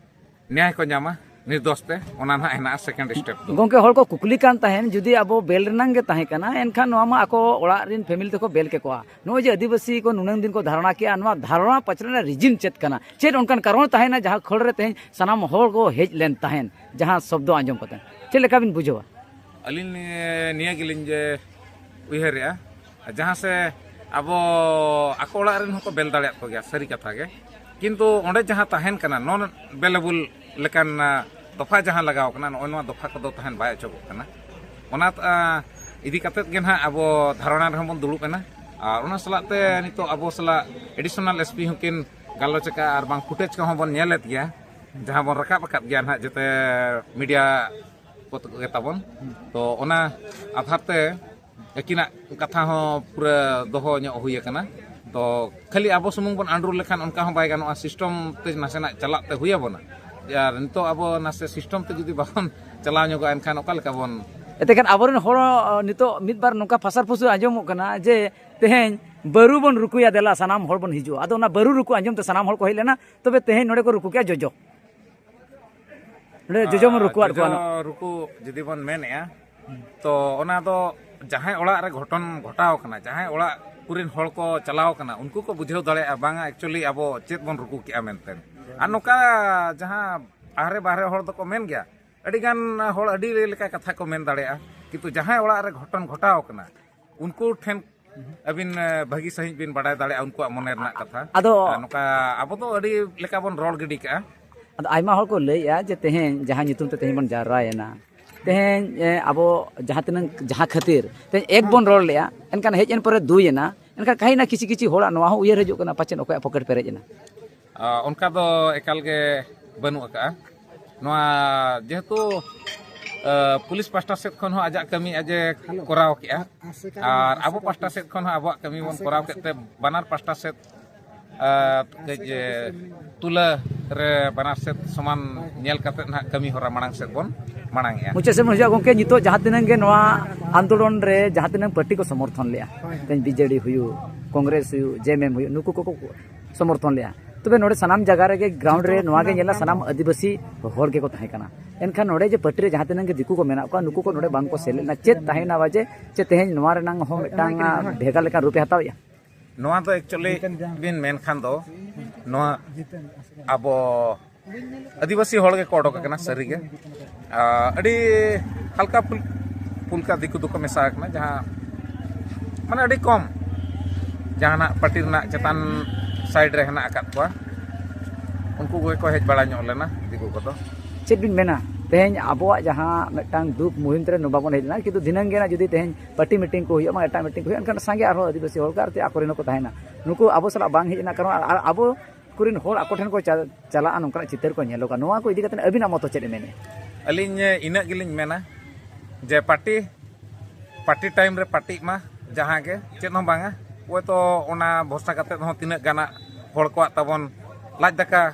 ᱱᱮᱭᱟᱭ ᱠᱚ ᱧᱟᱢᱟ ᱱᱤᱨᱫᱳᱥ ᱛᱮ, ᱚᱱᱟ ᱱᱟᱦᱟᱜ ᱦᱮᱱᱟᱜᱼᱟ ᱥᱮᱠᱮᱱᱰ ᱥᱴᱮᱯ ᱫᱚ᱾ ᱜᱚᱢᱠᱮ, ᱦᱚᱲ ᱠᱚ ᱠᱩᱠᱞᱤ ᱠᱟᱱ ᱛᱟᱦᱮᱸᱱ, ᱡᱩᱫᱤ ᱟᱵᱚ ᱵᱮᱞ ᱨᱮᱱᱟᱝ ᱜᱮ ᱛᱟᱦᱮᱸ ᱠᱟᱱᱟ, ᱮᱱᱠᱷᱟᱱ ᱱᱚᱣᱟ ᱢᱟ ᱟᱠᱚ ᱚᱲᱟᱜ ᱨᱮᱱ ᱯᱷᱮᱢᱤᱞᱤ ᱛᱮᱠᱚ ᱵᱮᱞ ᱠᱮᱠᱚᱣᱟ᱾ ᱱᱚᱜᱼᱚᱭ ᱡᱮ ᱟᱹᱫᱤᱵᱟᱹᱥᱤ ᱠᱚ ᱱᱩᱱᱟᱹᱝ ᱫᱤᱱ ᱠᱚ ᱫᱷᱟᱨᱚᱱᱟ ᱠᱮᱜᱼᱟ, ᱱᱚᱣᱟ ᱫᱷᱟᱨᱚᱱᱟ ᱯᱟᱪᱷᱮ ᱨᱮᱱᱟᱜ ᱨᱤᱡᱤᱱ ᱪᱮᱫ ᱠᱟᱱᱟ? ᱪᱮᱫ ᱚᱱᱠᱟᱱ ᱠᱟᱨᱚᱱ ᱛᱟᱦᱮᱸᱱᱟ ᱡᱟᱦᱟᱸ ᱠᱷᱟᱹᱲ ᱨᱮ ᱛᱮᱦᱮᱧ ᱥᱟᱱᱟᱢ ᱦᱚᱲ ᱠᱚ ᱦᱮᱡ ᱞᱮᱱ ᱛᱟᱦᱮᱸᱱ? ᱡᱟᱦᱟᱸ ᱥᱚᱵᱫᱚ ᱟᱸᱡᱚᱢ ᱠᱟᱛᱮ ᱪᱮᱫ ᱞᱮᱠᱟ ᱵᱤᱱ ᱵᱩᱡᱷᱟᱹᱣᱟ? ᱟᱹᱞᱤᱧ ᱱᱤᱭᱟᱹ, ᱱᱤᱭᱟᱹ ᱜᱮᱞᱤᱧ ᱡᱮ ᱩᱭᱦᱟᱹᱨᱮᱜᱼᱟ, ᱡᱟᱦᱟᱸ ᱥᱮ ᱟᱵᱚ ᱟᱠᱚ ᱚᱲᱟᱜ ᱨᱮᱱ ᱦᱚᱸᱠᱚ ᱵᱮᱞ ᱫᱟᱲᱮᱭᱟᱜ ᱠᱚᱜᱮᱭᱟ, ᱥᱟᱹᱨᱤ ᱠᱟᱛᱷᱟ ᱜᱮ, ᱠᱤᱱᱛᱩ ᱚᱸᱰᱮ ᱡᱟᱦᱟᱸ ᱛᱟᱦᱮᱱ ᱠᱟᱱᱟ, ᱱᱚᱱ ᱵᱮᱞᱮᱵᱩᱞ ᱞᱮᱠᱟᱱ ᱟ, ᱫᱚᱯᱷᱟ ᱡᱟᱦᱟᱸ ᱞᱟᱜᱟᱣ ᱠᱟᱱᱟ, ᱱᱚᱜᱼᱚᱭ ᱱᱚᱣᱟ ᱫᱚᱯᱷᱟ ᱠᱚᱫᱚ ᱛᱟᱦᱮᱱ ᱵᱟᱭ ᱚᱪᱚᱜᱚᱜ ᱠᱟᱱᱟ᱾ ᱚᱱᱟ ᱟ, ᱤᱫᱤ ᱠᱟᱛᱮᱫ ᱜᱮ ᱱᱟᱦᱟᱜ ᱟᱵᱚ ᱫᱷᱟᱨᱚᱱᱟ ᱨᱮᱦᱚᱸ ᱵᱚᱱ ᱫᱩᱲᱩᱵ ᱮᱱᱟ᱾ ᱟᱨ ᱚᱱᱟ ᱥᱟᱞᱟᱜ ᱛᱮ ᱱᱤᱛᱚᱜ ᱟᱵᱚ ᱥᱟᱞᱟᱜ ᱮᱰᱤᱥᱚᱱᱟᱞ ᱮᱥ ᱯᱤ ᱦᱚᱸᱠᱤᱱ ᱜᱟᱞᱚᱪ ᱟᱠᱟᱫᱼᱟ, ᱟᱨ ᱵᱟᱝ ᱯᱷᱩᱴᱮᱡᱽ ᱠᱚᱦᱚᱸ ᱵᱚᱱ ᱧᱮᱞᱮᱫ ᱜᱮᱭᱟ, ᱡᱟᱦᱟᱸ ᱵᱚᱱ ᱨᱟᱠᱟᱵ ᱟᱠᱟᱫ ᱜᱮᱭᱟ ᱱᱟᱦᱟᱜ ᱡᱮᱛᱮ ᱢᱤᱰᱤᱭᱟ ᱠᱚ ᱜᱮ ᱛᱟᱵᱚᱱ᱾ ᱛᱚ ᱚᱱᱟ ᱟᱫᱷᱟᱨ ᱛᱮ ᱟᱹᱠᱤᱱᱟᱜ ᱠᱟᱛᱷᱟ ᱦᱚᱸ ᱯᱩᱨᱟᱹ ᱫᱚᱦᱚ ᱧᱚᱜ ᱦᱩᱭ ᱟᱠᱟᱱᱟ᱾ ᱛᱚ ᱠᱷᱟᱹᱞᱤ ᱟᱵᱚ ᱥᱩᱢᱩᱝ ᱵᱚᱱ ᱟᱸᱰᱨᱩ ᱞᱮᱠᱷᱟᱱ ᱚᱱᱠᱟ ᱦᱚᱸ ᱵᱟᱭ ᱜᱟᱱᱚᱜᱼᱟ, ᱥᱤᱥᱴᱚᱢ ᱛᱮ ᱱᱟᱥᱮᱱᱟᱜ ᱪᱟᱞᱟᱜ ᱛᱮ ᱦᱩᱭ ᱟᱵᱚᱱᱟ᱾ ᱟᱨ ᱱᱤᱛᱚᱜ ᱟᱵᱚ ᱱᱟᱥᱮ ᱥᱤᱥᱴᱚᱢ ᱛᱮ ᱡᱩᱫᱤ ᱵᱟᱵᱚᱱ ᱪᱟᱞᱟᱣ ᱧᱚᱜᱚᱜᱼᱟ, ᱮᱱᱠᱷᱟᱱ ᱚᱠᱟ ᱞᱮᱠᱟ ᱵᱚᱱ ᱮᱱᱛᱮ ᱠᱷᱟᱱ ᱟᱵᱚᱨᱮᱱ ᱦᱚᱲ, ᱱᱤᱛᱚᱜ ᱢᱤᱫ ᱵᱟᱨ ᱱᱚᱝᱠᱟ ᱯᱷᱟᱥᱟᱨ ᱯᱷᱩᱥᱩᱨ ᱟᱸᱡᱚᱢᱚᱜ ᱠᱟᱱᱟ ᱡᱮ ᱛᱮᱦᱮᱧ ᱵᱟᱹᱨᱩ ᱵᱚᱱ ᱨᱩᱠᱩᱭᱟ, ᱫᱮᱞᱟ ᱥᱟᱱᱟᱢ ᱦᱚᱲ ᱵᱚᱱ ᱦᱤᱡᱩᱜᱼᱟ᱾ ᱟᱫᱚ ᱚᱱᱟ ᱵᱟᱹᱨᱩ ᱨᱩᱠᱩ ᱟᱸᱡᱚᱢ ᱛᱮ ᱥᱟᱱᱟᱢ ᱦᱚᱲ ᱠᱚ ᱦᱮᱡ ᱞᱮᱱᱟ, ᱛᱚᱵᱮ ᱛᱮᱦᱮᱧ ᱱᱚᱰᱮ ᱠᱚ ᱨᱩᱠᱩ ᱠᱮᱜᱼᱟ ᱡᱚᱡᱚ᱾ ᱱᱚᱰᱮ ᱡᱚᱡᱚ ᱵᱚᱱ ᱨᱩᱠᱩᱣᱟᱫ ᱠᱚᱣᱟ᱾ ᱡᱚᱡᱚ ᱨᱩᱠᱩ ᱡᱩᱫᱤ ᱵᱚᱱ ᱢᱮᱱᱮᱜᱼᱟ, ᱛᱚ ᱚᱱᱟ ᱫᱚ ᱡᱟᱦᱟᱸᱭ ᱚᱲᱟᱜ ᱨᱮ ᱜᱷᱚᱴᱚᱱ ᱜᱷᱚᱴᱟᱣ ᱠᱟᱱᱟ, ᱡᱟᱦᱟᱸᱭ ᱚᱲᱟᱜ ᱠᱚᱨᱮᱱ ᱦᱚᱲ ᱠᱚ ᱪᱟᱞᱟᱣ ᱠᱟᱱᱟ, ᱩᱱᱠᱩ ᱠᱚ ᱵᱩᱡᱷᱟᱹᱣ ᱫᱟᱲᱮᱭᱟᱜᱼᱟ, ᱵᱟᱝᱟ actually ᱟᱵᱚ ᱪᱮᱫ ᱵᱚᱱ ᱨᱩᱠᱩ ᱠᱮᱜᱼᱟ ᱢᱮᱱᱛᱮ᱾ ᱟᱨ ᱱᱚᱝᱠᱟ ᱡᱟᱦᱟᱸ ᱟᱦᱨᱮ ᱵᱟᱦᱨᱮ ᱦᱚᱲ ᱫᱚᱠᱚ ᱢᱮᱱ ᱜᱮᱭᱟ, ᱟᱹᱰᱤᱜᱟᱱ ᱦᱚᱲ ᱟᱹᱰᱤ ᱞᱮᱠᱟ ᱠᱟᱛᱷᱟ ᱠᱚ ᱢᱮᱱ ᱫᱟᱲᱮᱭᱟᱜᱼᱟ, ᱠᱤᱱᱛᱩ ᱡᱟᱦᱟᱸᱭ ᱚᱲᱟᱜ ᱨᱮ ᱜᱷᱚᱴᱚᱱ ᱜᱷᱚᱴᱟᱣ ᱠᱟᱱᱟ, ᱩᱱᱠᱩ ᱴᱷᱮᱱ ᱟᱹᱵᱤᱱ, ᱮ, ᱵᱷᱟᱹᱜᱤ ᱥᱟᱺᱦᱤᱡ ᱵᱤᱱ ᱵᱟᱰᱟᱭ ᱫᱟᱲᱮᱭᱟᱜᱼᱟ ᱩᱱᱠᱩᱣᱟᱜ ᱢᱚᱱᱮ ᱨᱮᱱᱟᱜ ᱠᱟᱛᱷᱟ᱾ ᱟᱫᱚ ᱟᱨ ᱱᱚᱝᱠᱟ ᱟᱵᱚ ᱫᱚ ᱟᱹᱰᱤ ᱞᱮᱠᱟ ᱵᱚᱱ ᱨᱚᱲ ᱜᱤᱰᱤ ᱠᱟᱜᱼᱟ᱾ ᱟᱫᱚ ᱟᱭᱢᱟ ᱦᱚᱲ ᱠᱚ ᱞᱟᱹᱭᱮᱜᱼᱟ ᱡᱮ ᱛᱮᱦᱮᱧ ᱡᱟᱦᱟᱸ ᱧᱩᱛᱩᱢ ᱛᱮ ᱛᱮᱦᱮᱧ ᱵᱚᱱ ᱡᱟᱣᱨᱟᱭᱮᱱᱟ, ᱛᱮᱦᱮᱧ, ᱮ, ᱟᱵᱚ ᱡᱟᱦᱟᱸ ᱛᱤᱱᱟᱹᱝ, ᱡᱟᱦᱟᱸ ᱠᱷᱟᱹᱛᱤᱨ ᱛᱮᱦᱮᱧ ᱮᱠ ᱵᱚᱱ ᱨᱚᱲ ᱞᱮᱜᱼᱟ, ᱮᱱᱠᱷᱟᱱ ᱦᱮᱡ ᱮᱱ ᱯᱚᱨᱮ ᱫᱩᱭ ᱮᱱᱟ, ᱮᱱᱠᱷᱟᱱ ᱠᱟᱹᱦᱤ ᱱᱟ ᱠᱤᱪᱷᱤ ᱠᱤᱪᱷᱤ ᱦᱚᱲᱟᱜ ᱱᱚᱣᱟ ᱦᱚᱸ ᱩᱭᱦᱟᱹᱨ ᱦᱤᱡᱩᱜ ᱠᱟᱱᱟ ᱯᱟᱪᱮᱫ ᱚᱠᱚᱭᱟᱜ ᱯᱚᱠᱮᱴ ᱯᱮᱨᱮᱡ ᱮᱱᱟ᱾ ᱟ, ᱚᱱᱠᱟ ᱫᱚ ᱮᱠᱟᱞ ᱜᱮ ᱵᱟᱹᱱᱩᱜ ᱟᱠᱟᱜᱼᱟ᱾ ᱱᱚᱣᱟ ᱡᱮᱦᱮᱛᱩ, ᱟ, ᱯᱩᱞᱤᱥ ᱯᱟᱥᱴᱟ ᱥᱮᱫ ᱠᱷᱚᱱ ᱦᱚᱸ ᱟᱡᱟᱜ ᱠᱟᱹᱢᱤ ᱟᱡᱮ ᱠᱚᱨᱟᱣ ᱠᱮᱜᱼᱟ, ᱟᱨ ᱟᱵᱚ ᱯᱟᱥᱴᱟ ᱥᱮᱫ ᱠᱷᱚᱱ ᱦᱚᱸ ᱟᱵᱚᱣᱟᱜ ᱠᱟᱹᱢᱤ ᱵᱚᱱ ᱠᱚᱨᱟᱣ ᱠᱮᱫ ᱛᱮ ᱵᱟᱱᱟᱨ ᱯᱟᱥᱴᱟ ᱥᱮᱫ, ᱟ, ᱠᱟᱹᱡ, ᱮ, ᱛᱩᱞᱟᱹ ᱨᱮ ᱵᱟᱱᱟᱨ ᱥᱮᱫ ᱥᱚᱢᱟᱱ ᱧᱮᱞ ᱠᱟᱛᱮ ᱱᱟᱦᱟᱜ ᱠᱟᱹᱢᱤ ᱦᱚᱨᱟ ᱢᱟᱲᱟᱝ ᱥᱮᱫ ᱵᱚᱱ ᱢᱟᱲᱟᱝᱮᱜᱼᱟ᱾ ᱢᱩᱪᱟᱹᱫ ᱥᱮᱫ ᱵᱚᱱ ᱦᱤᱡᱩᱜᱼᱟ ᱜᱚᱢᱠᱮ, ᱱᱤᱛᱚᱜ ᱡᱟᱦᱟᱸ ᱛᱤᱱᱟᱹᱜ ᱜᱮ ᱱᱚᱣᱟ ᱟᱱᱫᱳᱞᱚᱱ ᱨᱮ ᱡᱟᱦᱟᱸ ᱛᱤᱱᱟᱹᱜ ᱯᱟᱨᱴᱤ ᱠᱚ ᱥᱚᱢᱚᱨᱛᱷᱚᱱ ᱞᱮᱜᱼᱟ, ᱛᱮᱦᱮᱧ ᱵᱤᱡᱮᱰᱤ ᱦᱩᱭᱩᱜ, ᱠᱚᱝᱜᱨᱮᱥ ᱦᱩᱭᱩᱜ, ᱡᱮᱮᱢᱮᱢ ᱦᱩᱭᱩᱜ, ᱱᱩᱠᱩ ᱠᱚᱠᱚ ᱥᱚᱢᱚᱨᱛᱷᱚᱱ ᱞᱮᱜᱼᱟ, ᱛᱚᱵᱮ ᱱᱚᱰᱮ ᱥᱟᱱᱟᱢ ᱡᱟᱭᱜᱟ ᱨᱮᱜᱮ ᱜᱨᱟᱣᱩᱱᱰ ᱨᱮ ᱱᱚᱣᱟ ᱜᱮ ᱧᱮᱞᱟ, ᱥᱟᱱᱟᱢ ᱟᱹᱫᱤᱵᱟᱹᱥᱤ ᱦᱚᱲ ᱜᱮᱠᱚ ᱛᱟᱦᱮᱸ ᱠᱟᱱᱟ᱾ ᱮᱱᱠᱷᱟᱱ ᱱᱚᱰᱮ ᱡᱮ ᱯᱟᱨᱴᱤ ᱨᱮ ᱡᱟᱦᱟᱸ ᱛᱤᱱᱟᱹᱜ ᱜᱮ ᱫᱤᱠᱩ ᱠᱚ ᱢᱮᱱᱟᱜ ᱠᱚᱣᱟ, ᱱᱩᱠᱩ ᱠᱚ ᱱᱚᱰᱮ ᱵᱟᱝ ᱠᱚ ᱥᱮᱞᱮᱫ ᱞᱮᱱᱟ, ᱪᱮᱫ ᱛᱟᱦᱮᱸᱭᱮᱱᱟ ᱵᱟᱡᱮ ᱪᱮ ᱛᱮᱦᱮᱧ ᱱᱚᱣᱟ ᱨᱮᱱᱟᱝ ᱦᱚᱸ ᱢᱤᱫᱴᱟᱝ, ᱟ, ᱵᱷᱮᱜᱟᱨ ᱞᱮᱠᱟᱱ ᱨᱩᱯ ᱮ ᱦᱟᱛᱟᱣᱮᱜᱼᱟ? ᱱᱚᱣᱟ ᱫᱚ actually ᱵᱤᱱ ᱢᱮᱱ ᱠᱷᱟᱱ ᱫᱚ ᱱᱚᱣᱟ ᱟᱵᱚ ᱟᱹᱫᱤᱵᱟᱹᱥᱤ ᱦᱚᱲ ᱜᱮᱠᱚ ᱚᱰᱚᱠ ᱟᱠᱟᱱᱟ ᱥᱟᱹᱨᱤᱜᱮ᱾ ᱟ, ᱟᱹᱰᱤ ᱦᱟᱞᱠᱟ ᱯᱷᱩᱞ-, ᱯᱷᱩᱞᱠᱟ ᱫᱤᱠᱩ ᱫᱚᱠᱚ ᱢᱮᱥᱟ ᱟᱠᱟᱱᱟ, ᱡᱟᱦᱟᱸ ᱢᱟᱱᱮ ᱟᱹᱰᱤ ᱠᱚᱢ ᱡᱟᱦᱟᱱᱟᱜ ᱯᱟᱨᱴᱤ ᱨᱮᱱᱟᱜ ᱪᱮᱛᱟᱱ ᱥᱟᱭᱤᱰ ᱨᱮ ᱦᱮᱱᱟᱜ ᱟᱠᱟᱫ ᱠᱚᱣᱟ, ᱩᱱᱠᱩ ᱠᱚᱜᱮ ᱠᱚ ᱦᱮᱡ ᱵᱟᱲᱟ ᱧᱚᱜ ᱞᱮᱱᱟ ᱫᱤᱠᱩ ᱠᱚᱫᱚ᱾ ᱪᱮᱫ ᱵᱤᱱ ᱢᱮᱱᱟ, ᱛᱮᱦᱮᱧ ᱟᱵᱚᱣᱟᱜ ᱡᱟᱦᱟᱸ ᱢᱤᱫᱴᱟᱝ ᱫᱩᱠ ᱢᱩᱦᱤᱢ ᱛᱮ ᱵᱟᱵᱚᱱ ᱦᱮᱡ ᱞᱮᱱᱟ, ᱠᱤᱱᱛᱩ ᱫᱷᱤᱱᱟᱹᱝ ᱜᱮ ᱱᱟᱜ ᱡᱩᱫᱤ ᱛᱮᱦᱮᱧ ᱯᱟᱨᱴᱤ ᱢᱤᱴᱤᱝ ᱠᱚ ᱦᱩᱭᱩᱜᱼᱟ, ᱵᱟᱝ ᱮᱴᱟᱜ ᱢᱤᱴᱤᱝ ᱠᱚ ᱦᱩᱭᱩᱜᱼᱟ, ᱮᱱᱠᱷᱟᱱ ᱥᱟᱸᱜᱮ ᱟᱨᱦᱚᱸ ᱟᱹᱫᱤᱵᱟᱹᱥᱤ ᱦᱚᱲ ᱠᱚ ᱟᱨ ᱟᱠᱚ ᱨᱮᱱ ᱦᱚᱸᱠᱚ ᱛᱟᱦᱮᱱᱟ᱾ ᱱᱩᱠᱩ ᱟᱵᱚ ᱥᱟᱞᱟᱜ ᱵᱟᱝ ᱦᱮᱡ ᱨᱮᱱᱟᱜ ᱠᱟᱨᱚᱱ, ᱟᱨ ᱟᱵᱚ ᱠᱚᱨᱮᱱ ᱦᱚᱲ ᱟᱠᱚ ᱴᱷᱮᱱ ᱠᱚ ᱪᱟ-, ᱪᱟᱞᱟᱜᱼᱟ, ᱱᱚᱝᱠᱟᱱᱟᱜ ᱪᱤᱛᱟᱹᱨ ᱠᱚ ᱧᱮᱞᱚᱜᱼᱟ᱾ ᱱᱚᱣᱟ ᱠᱚ ᱤᱫᱤ ᱠᱟᱛᱮ ᱟᱹᱵᱤᱱᱟᱜ ᱢᱚᱛᱚ ᱪᱮᱫ ᱮ ᱢᱮᱱᱮᱫᱼᱟ? ᱟᱹᱞᱤᱧ ᱤᱱᱟᱹᱜ ᱜᱮᱞᱤᱧ ᱢᱮᱱᱟ ᱡᱮ ᱯᱟᱨᱴᱤ ᱯᱟᱨᱴᱤ ᱴᱟᱭᱤᱢ ᱨᱮ ᱯᱟᱨᱴᱤᱜ ᱢᱟ ᱡᱟᱦᱟᱸ ᱜᱮ, ᱪᱮᱫ ᱦᱚᱸ ᱵᱟᱝᱟ᱾ ᱦᱚᱭᱛᱳ ᱚᱱᱟ ᱵᱷᱚᱨᱥᱟ ᱠᱟᱛᱮᱫ ᱦᱚᱸ ᱛᱤᱱᱟᱹᱜ ᱜᱟᱱᱟᱜ ᱦᱚᱲ ᱠᱚᱣᱟᱜ ᱛᱟᱵᱚᱱ ᱞᱟᱡ ᱫᱟᱠᱟ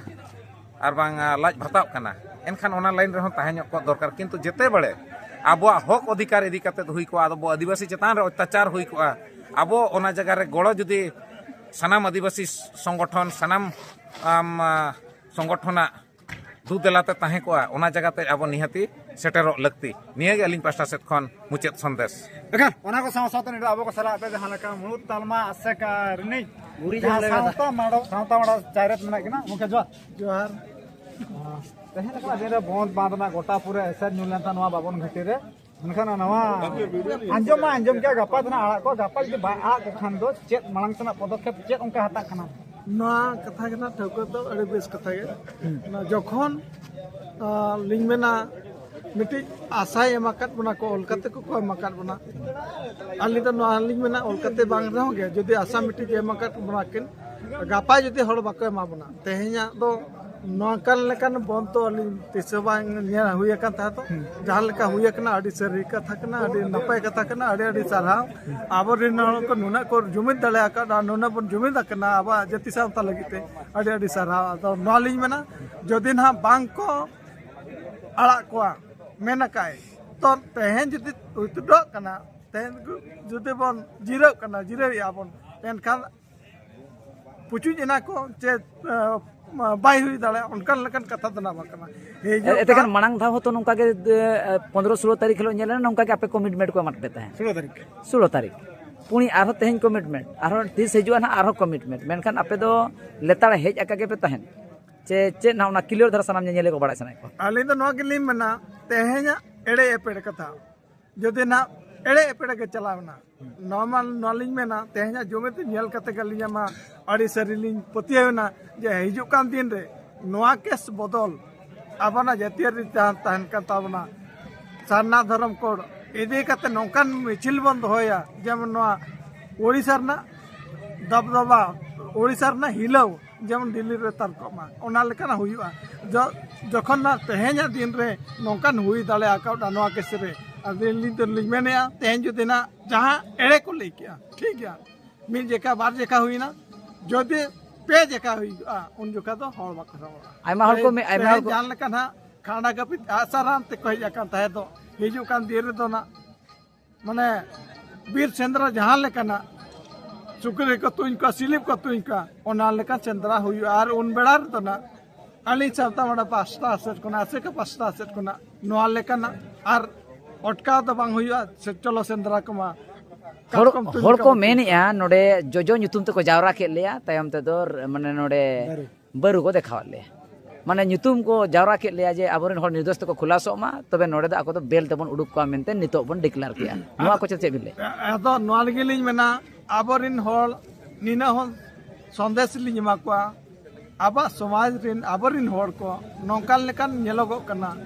ᱟᱨ ᱵᱟᱝ, ᱟ, ᱞᱟᱡ ᱵᱷᱟᱛᱟᱜ ᱠᱟᱱᱟ, ᱮᱱᱠᱷᱟᱱ ᱚᱱᱟ ᱞᱟᱭᱤᱱ ᱨᱮᱦᱚᱸ ᱛᱟᱦᱮᱸ ᱧᱚᱜ ᱠᱚᱜ ᱫᱚᱨᱠᱟᱨ᱾ ᱠᱤᱱᱛᱩ ᱡᱮᱛᱮ ᱵᱮᱲᱮ ᱟᱵᱚᱣᱟᱜ ᱦᱚᱠ ᱚᱫᱷᱤᱠᱟᱨ ᱤᱫᱤ ᱠᱟᱛᱮᱫ ᱦᱩᱭ ᱠᱚᱜᱼᱟ, ᱟᱵᱚ ᱟᱹᱫᱤᱵᱟᱹᱥᱤ ᱪᱮᱛᱟᱱ ᱨᱮ ᱚᱛᱛᱟᱪᱟᱨ ᱦᱩᱭ ᱠᱚᱜᱼᱟ, ᱟᱵᱚ ᱚᱱᱟ ᱡᱟᱭᱜᱟ ᱨᱮ ᱜᱚᱲᱚ ᱡᱩᱫᱤ ᱥᱟᱱᱟᱢ ᱟᱹᱫᱤᱵᱟᱹᱥᱤ ᱥᱚᱝᱜᱚᱴᱷᱚᱱ, ᱥᱟᱱᱟᱢ, ᱟᱢ, ᱟ, ᱥᱚᱝᱜᱚᱴᱷᱚᱱᱟᱜ ᱫᱩ ᱫᱮᱞᱟᱛᱮ ᱛᱟᱦᱮᱸ ᱠᱚᱜᱼᱟ, ᱚᱱᱟ ᱡᱟᱭᱜᱟᱛᱮ ᱟᱵᱚ ᱱᱤᱦᱟᱹᱛᱤ ᱥᱮᱴᱮᱨᱚᱜ ᱞᱟᱹᱠᱛᱤ᱾ ᱱᱤᱭᱟᱹᱜᱮ ᱟᱹᱞᱤᱧ ᱯᱟᱥᱴᱟ ᱥᱮᱫ ᱠᱷᱚᱱ ᱢᱩᱪᱟᱹᱫ ᱥᱚᱱᱫᱮᱥ᱾ ᱮᱠᱟᱞ, ᱚᱱᱟ ᱠᱚ ᱥᱟᱶ ᱥᱟᱶᱛᱮ ᱱᱤᱛᱚᱜ ᱟᱵᱚ ᱠᱚ ᱥᱟᱞᱟᱜ ᱛᱮ ᱡᱟᱦᱟᱸ ᱞᱮᱠᱟ ᱢᱩᱬᱩᱫ ᱛᱟᱞᱢᱟ ᱟᱥᱮᱠᱟ ᱨᱤᱱᱤᱡ ᱜᱩᱨᱤᱡ ᱡᱟᱦᱟᱸ ᱡᱟᱦᱟᱸ ᱞᱮᱠᱟ ᱥᱟᱶᱛᱟ ᱢᱟᱰᱚ-, ᱥᱟᱶᱛᱟ ᱢᱟᱰᱚ ᱪᱟᱭᱨᱮᱛ ᱢᱮᱱᱟᱜ ᱠᱤᱱᱟ, ᱜᱚᱢᱠᱮ ᱡᱚᱦᱟᱨ᱾ ᱡᱚᱦᱟᱨ᱾ ᱛᱮᱦᱮᱧ ᱞᱮᱠᱟᱱᱟᱜ ᱫᱤᱱ ᱨᱮ ᱵᱚᱸᱫᱽ ᱵᱟᱸᱫᱽ ᱨᱮᱱᱟᱜ ᱜᱚᱴᱟ ᱯᱩᱨᱟᱹ ᱮᱥᱮᱨ ᱧᱩᱨ ᱞᱮᱱ ᱛᱟᱦᱮᱸ ᱱᱚᱣᱟ ᱵᱟᱵᱚᱱ ᱜᱷᱟᱹᱴᱤ ᱨᱮ, ᱢᱮᱱᱠᱷᱟᱱ ᱱᱚᱣᱟ ᱟᱸᱡᱚᱢ ᱢᱟ ᱟᱸᱡᱚᱢ ᱠᱮᱫ, ᱜᱟᱯᱟ ᱫᱚ ᱱᱟᱜ ᱟᱲᱟᱜ ᱠᱚ, ᱜᱟᱯᱟ ᱡᱩᱫᱤ ᱵᱟᱭ ᱟᱲᱟᱜ ᱠᱚ ᱠᱷᱟᱱ ᱫᱚ ᱪᱮᱫ ᱢᱟᱲᱟᱝ ᱛᱮᱱᱟᱜ ᱯᱚᱫᱚᱠᱷᱮᱯ ᱪᱮᱫ ᱚᱱᱠᱟ ᱦᱟᱛᱟᱜ ᱠᱟᱱᱟ? ᱱᱚᱣᱟ ᱠᱟᱛᱷᱟ ᱜᱮ ᱱᱟᱜ ᱴᱷᱟᱹᱣᱠᱟᱹ ᱫᱚ ᱟᱹᱰᱤ ᱵᱮᱥ ᱠᱟᱛᱷᱟ ᱜᱮ᱾ ᱦᱩᱸ᱾ ᱚᱱᱟ ᱡᱚᱠᱷᱚᱱ, ᱟ, ᱞᱤᱧ ᱢᱮᱱᱟ, ᱢᱤᱫᱴᱤᱡ ᱟᱥᱟᱭ ᱮᱢ ᱟᱠᱟᱫ ᱵᱚᱱᱟ ᱠᱚ, ᱚᱞ ᱠᱟᱛᱮ ᱠᱚ, ᱠᱚ ᱮᱢ ᱟᱠᱟᱫ ᱵᱚᱱᱟ᱾ ᱟᱹᱞᱤᱧ ᱫᱚ ᱱᱚᱣᱟ ᱞᱤᱧ ᱢᱮᱱᱟ, ᱚᱞ ᱠᱟᱛᱮ ᱵᱟᱝ ᱨᱮᱦᱚᱸ ᱜᱮ, ᱡᱩᱫᱤ ᱟᱥᱟ ᱢᱤᱫᱴᱤᱡ ᱮᱢ ᱟᱠᱟᱫ ᱵᱚᱱᱟ ᱠᱤᱱ, ᱜᱟᱯᱟ ᱡᱩᱫᱤ ᱦᱚᱲ ᱵᱟᱠᱚ ᱮᱢᱟ ᱵᱚᱱᱟ, ᱛᱮᱦᱮᱧᱟᱜ ᱫᱚ ᱱᱚᱝᱠᱟᱱ ᱞᱮᱠᱟᱱ ᱵᱚᱱᱫ ᱛᱚ ᱟᱹᱞᱤᱧ ᱛᱤᱥ ᱦᱚᱸ ᱵᱟᱝ ᱧᱮᱞ ᱦᱩᱭ ᱟᱠᱟᱱ ᱛᱟᱦᱮᱸ ᱫᱚ᱾ ᱦᱩᱸ᱾ ᱡᱟᱦᱟᱸ ᱞᱮᱠᱟ ᱦᱩᱭ ᱟᱠᱟᱱᱟ, ᱟᱹᱰᱤ ᱥᱟᱹᱨᱤ ᱠᱟᱛᱷᱟ ᱠᱟᱱᱟ, ᱟᱹᱰᱤ ᱱᱟᱯᱟᱭ ᱠᱟᱛᱷᱟ ᱠᱟᱱᱟ, ᱟᱹᱰᱤ ᱟᱹᱰᱤ ᱥᱟᱨᱦᱟᱣ᱾ ᱦᱩᱸ᱾ ᱟᱵᱚᱨᱮᱱ ᱦᱚᱲ ᱠᱚ ᱱᱩᱱᱟᱹᱜ ᱠᱚ ᱡᱩᱢᱤᱫ ᱫᱟᱲᱮ ᱟᱠᱟᱫᱟ, ᱱᱩᱱᱟᱹᱜ ᱵᱚᱱ ᱡᱩᱢᱤᱫ ᱟᱠᱟᱱᱟ ᱟᱵᱚᱣᱟᱜ ᱡᱟᱹᱛᱤ ᱥᱟᱶᱛᱟ ᱞᱟᱹᱜᱤᱫ ᱛᱮ, ᱟᱹᱰᱤ ᱟᱹᱰᱤ ᱥᱟᱨᱦᱟᱣ᱾ ᱟᱫᱚ ᱱᱚᱣᱟ ᱞᱤᱧ ᱢᱮᱱᱟ, ᱡᱩᱫᱤ ᱱᱟᱦᱟᱜ ᱵᱟᱝ ᱠᱚ ᱟᱲᱟᱜ ᱠᱚᱣᱟ, ᱢᱮᱱ ᱟᱠᱟᱫ ᱛᱚ, ᱛᱮᱦᱮᱧ ᱡᱩᱫᱤ ᱩᱭᱛᱰᱨᱚᱜ ᱠᱟᱱᱟ, ᱛᱮᱦᱮᱧ ᱡᱩᱫᱤ ᱵᱚᱱ ᱡᱤᱨᱟᱹᱜ ᱠᱟᱱᱟ, ᱡᱤᱨᱟᱹᱣᱮᱫᱼᱟ ᱵᱚᱱ, ᱮᱱᱠᱷᱟᱱ ᱯᱩᱪᱩᱡ ᱮᱱᱟ ᱠᱚ ᱪᱮ, ᱮ, ᱵᱟᱭ ᱦᱩᱭ ᱫᱟᱲᱮᱭᱟᱜᱼᱟ, ᱚᱱᱠᱟᱱ ᱞᱮᱠᱟᱱ ᱠᱟᱛᱷᱟ ᱫᱚ ᱱᱟᱜ ᱵᱟᱝ ᱠᱟᱱᱟ᱾ ᱦᱤᱡᱩᱜ ᱮ-, ᱮᱛᱮ ᱠᱟᱱ ᱠᱟᱱ ᱢᱟᱲᱟᱝ ᱫᱷᱟᱣ ᱦᱚᱸᱛᱚ ᱱᱚᱝᱠᱟ ᱜᱮ, ᱮ, ᱯᱚᱱᱨᱚ ᱥᱳᱞᱳ ᱛᱟᱹᱨᱤᱠᱷ ᱦᱤᱞᱳᱜ ᱧᱮᱞ ᱮᱱᱟ, ᱱᱚᱝᱠᱟ ᱜᱮ ᱟᱯᱮ ᱠᱚᱢᱤᱴᱢᱮᱱᱴ ᱠᱚ ᱮᱢᱟᱫ ᱯᱮ ᱛᱟᱦᱮᱸᱫ᱾ ᱥᱳᱞᱳ ᱛᱟᱹᱨᱤᱠᱷ᱾ ᱥᱳᱞᱳ ᱛᱟᱹᱨᱤᱠᱷ᱾ ᱯᱩᱱᱤ ᱟᱨᱦᱚᱸ ᱛᱮᱦᱮᱧ ᱠᱚᱢᱤᱴᱢᱮᱱᱴ, ᱟᱨᱦᱚᱸ ᱛᱤᱥ ᱦᱤᱡᱩᱜᱼᱟ ᱱᱟᱦᱟᱜ ᱟᱨᱦᱚᱸ ᱠᱚᱢᱤᱴᱢᱮᱱᱴ, ᱢᱮᱱᱠᱷᱟᱱ ᱟᱯᱮ ᱫᱚ ᱞᱮᱛᱟᱲ ᱦᱮᱡ ᱟᱠᱟ ᱜᱮᱯᱮ ᱛᱟᱦᱮᱱ᱾ ᱪᱮ ᱪᱮᱫ ᱱᱟᱦᱟᱜ ᱚᱱᱟ ᱠᱞᱤᱭᱟᱨ ᱫᱷᱟᱨᱟ ᱥᱟᱱᱟᱢ ᱧᱮᱧᱮᱞᱤᱭᱟᱹ ᱠᱚ ᱵᱟᱲᱟᱭ ᱥᱟᱱᱟᱭᱮᱫ ᱠᱚᱣᱟ? ᱟᱹᱞᱤᱧ ᱫᱚ ᱱᱚᱣᱟ ᱜᱮᱞᱤᱧ ᱢᱮᱱᱟ, ᱛᱮᱦᱮᱧᱟᱜ ᱮᱲᱮ ᱮᱯᱮᱲ ᱠᱟᱛᱷᱟ, ᱡᱩᱫᱤ ᱱᱟᱦᱟᱜ ᱮᱲᱮ ᱮᱯᱮᱲ ᱜᱮ ᱪᱟᱞᱟᱣ ᱮᱱᱟ, ᱱᱚᱣᱟ ᱢᱟ, ᱱᱚᱣᱟ ᱞᱤᱧ ᱢᱮᱱᱟ, ᱛᱮᱦᱮᱧᱟᱜ ᱡᱩᱢᱤᱫ ᱧᱮᱞ ᱠᱟᱛᱮ ᱜᱮ ᱟᱹᱞᱤᱧᱟᱜ ᱢᱟ ᱟᱹᱰᱤ ᱥᱟᱹᱨᱤ ᱞᱤᱧ ᱯᱟᱹᱛᱭᱟᱹᱣ ᱮᱱᱟ ᱡᱮ ᱦᱤᱡᱩᱜ ᱠᱟᱱ ᱫᱤᱱ ᱨᱮ ᱱᱚᱣᱟ ᱠᱮᱥ ᱵᱚᱫᱚᱞ ᱟᱵᱚᱱᱟᱜ ᱡᱟᱹᱛᱤᱭᱟᱹᱨᱤ ᱡᱟᱦᱟᱸ ᱛᱟᱦᱮᱱ ᱠᱟᱱ ᱛᱟᱵᱚᱱᱟ, ᱥᱟᱨᱱᱟ ᱫᱷᱚᱨᱚᱢ ᱠᱳᱰ ᱤᱫᱤ ᱠᱟᱛᱮ ᱱᱚᱝᱠᱟᱱ ᱢᱤᱪᱷᱤᱞ ᱵᱚᱱ ᱫᱚᱦᱚᱭᱟ, ᱡᱮᱢᱚᱱ ᱱᱚᱣᱟ ᱳᱰᱤᱥᱟ ᱨᱮᱱᱟᱜ ᱫᱟᱵᱫᱟᱵᱟ, ᱳᱰᱤᱥᱟ ᱨᱮᱱᱟᱜ ᱦᱤᱞᱟᱹᱣ ᱡᱮᱢᱚᱱ ᱫᱤᱞᱞᱤ ᱨᱮ ᱛᱟᱨᱠᱚᱜ ᱢᱟ, ᱚᱱᱟ ᱞᱮᱠᱟᱱᱟᱜ ᱦᱩᱭᱩᱜᱼᱟ᱾ ᱡᱚ-, ᱡᱚᱠᱷᱚᱱ ᱱᱟᱜ ᱛᱮᱦᱮᱧᱟᱜ ᱫᱤᱱ ᱨᱮ ᱱᱚᱝᱠᱟᱱ ᱦᱩᱭ ᱫᱟᱲᱮ ᱟᱠᱟᱣᱫᱟ ᱱᱚᱣᱟ ᱠᱮᱥ ᱨᱮ, ᱟᱹᱞᱤᱧ ᱫᱚᱞᱤᱧ ᱢᱮᱱᱮᱫᱼᱟ, ᱛᱮᱦᱮᱧ ᱡᱩᱫᱤ ᱱᱟᱜ ᱡᱟᱦᱟᱸ ᱮᱲᱮ ᱠᱚ ᱞᱟᱹᱭ ᱠᱮᱜᱼᱟ, ᱴᱷᱤᱠ ᱜᱮᱭᱟ, ᱢᱤᱫ ᱡᱮᱠᱷᱟ ᱵᱟᱨ ᱡᱮᱠᱷᱟ ᱦᱩᱭᱱᱟ, ᱡᱩᱫᱤ ᱯᱮ ᱡᱮᱠᱷᱟ ᱦᱩᱭᱩᱜᱼᱟ, ᱩᱱ ᱡᱚᱠᱷᱟ ᱫᱚ ᱦᱚᱲ ᱵᱟᱠᱚ ᱨᱚᱲᱟ᱾ ᱟᱭᱢᱟ ᱦᱚᱲ ᱠᱚ ᱢᱮ-, ᱟᱭᱢᱟ ᱦᱚᱲ ᱛᱮᱦᱮᱧ ᱠᱚ ᱡᱟᱦᱟᱸ ᱞᱮᱠᱟ ᱱᱟᱜ ᱠᱷᱟᱸᱰᱟ ᱜᱟᱹᱯᱤ ᱟᱜᱼᱥᱟᱨ ᱟᱱ ᱛᱮᱠᱚ ᱦᱮᱡ ᱟᱠᱟᱱ ᱛᱟᱦᱮᱸ ᱫᱚ, ᱦᱤᱡᱩᱜ ᱠᱟᱱ ᱫᱤᱱ ᱨᱮᱫᱚ ᱱᱟᱜ ᱢᱟᱱᱮ ᱵᱤᱨ ᱥᱮᱸᱫᱽᱨᱟ ᱡᱟᱦᱟᱸ ᱞᱮᱠᱟᱱᱟᱜ ᱥᱩᱠᱨᱤ ᱠᱚ ᱛᱩᱧ ᱠᱚᱣᱟ, ᱥᱤᱞᱤᱯ ᱠᱚ ᱛᱩᱧ ᱠᱚᱣᱟ, ᱚᱱᱟ ᱞᱮᱠᱟᱱ ᱥᱮᱸᱫᱽᱨᱟ ᱦᱩᱭᱩᱜᱼᱟ᱾ ᱟᱨ ᱩᱱ ᱵᱮᱲᱟ ᱨᱮᱫᱚ ᱱᱟᱜ ᱟᱹᱞᱤᱧ ᱥᱟᱶᱛᱟ ᱢᱚᱬᱮ ᱯᱟᱥᱴᱟ ᱥᱮᱫ ᱠᱷᱚᱱᱟᱜ, ᱟᱥᱮᱠᱟ ᱯᱟᱥᱴᱟ ᱥᱮᱫ ᱠᱷᱚᱱᱟᱜ ᱱᱚᱣᱟ ᱞᱮᱠᱟᱱᱟᱜ ᱟᱨ ᱚᱴᱠᱟᱣ ᱫᱚ ᱵᱟᱝ ᱦᱩᱭᱩᱜᱼᱟ᱾ ᱥᱮ ᱪᱚᱞᱚ ᱥᱮᱸᱫᱽᱨᱟ ᱠᱚᱢᱟ᱾ ᱦᱚᱲ, ᱠᱟᱴᱠᱚᱢ ᱛᱩᱧ ᱦᱚᱲ ᱠᱚ ᱠᱚ ᱢᱮᱱᱮᱜᱼᱟ, ᱱᱚᱰᱮ ᱡᱚᱡᱚ ᱧᱩᱛᱩᱢ ᱛᱮᱠᱚ ᱡᱟᱣᱨᱟ ᱠᱮᱫ ᱞᱮᱭᱟ, ᱛᱟᱭᱚᱢ ᱛᱮᱫᱚ ᱨ-, ᱢᱟᱱᱮ ᱱᱚᱰᱮ ᱵᱟᱹᱨᱩ᱾ ᱵᱟᱹᱨᱩ ᱠᱚ ᱫᱮᱠᱷᱟᱣᱟᱫ ᱞᱮᱭᱟ᱾ ᱢᱟᱱᱮ ᱧᱩᱛᱩᱢ ᱠᱚ ᱡᱟᱣᱨᱟ ᱠᱮᱫ ᱞᱮᱭᱟ ᱡᱮ ᱟᱵᱚᱨᱮᱱ ᱦᱚᱲ ᱱᱤᱨᱫᱳᱥ ᱛᱮᱠᱚ ᱠᱷᱩᱞᱟᱥᱚᱜ ᱢᱟ, ᱛᱚᱵᱮ ᱱᱚᱰᱮ ᱫᱚ ᱟᱠᱚ ᱫᱚ ᱵᱮᱞ ᱛᱮᱵᱚᱱ ᱩᱰᱩᱠ ᱠᱚᱣᱟ ᱢᱮᱱᱛᱮ ᱱᱤᱛᱚᱜ ᱵᱚᱱ declare ᱠᱮᱜᱼᱟ᱾ ᱱᱚᱣᱟ ᱠᱚ ᱪᱮᱫ, ᱪᱮᱫ ᱵᱤᱱ ᱞᱟᱹᱭᱟ? ᱟᱫᱚ ᱱᱚᱣᱟ ᱞᱟᱹᱜᱤᱫ ᱞᱤᱧ ᱢᱮᱱᱟ, ᱟᱵᱚᱨᱮᱱ ᱦᱚᱲ ᱱᱤᱱᱟᱹᱜ ᱦᱚᱸ ᱥᱚᱱᱫᱮᱥ ᱞᱤᱧ ᱮᱢᱟ ᱠᱚᱣᱟ, ᱟᱵᱚᱣᱟᱜ ᱥᱚᱢᱟᱡᱽ ᱨᱮᱱ ᱟᱵᱚᱨᱮᱱ ᱦᱚᱲ ᱠᱚ ᱱᱚᱝᱠᱟ ᱞᱮᱠᱟᱱ ᱧᱮᱞᱚᱜᱚᱜ ᱠᱟᱱᱟ,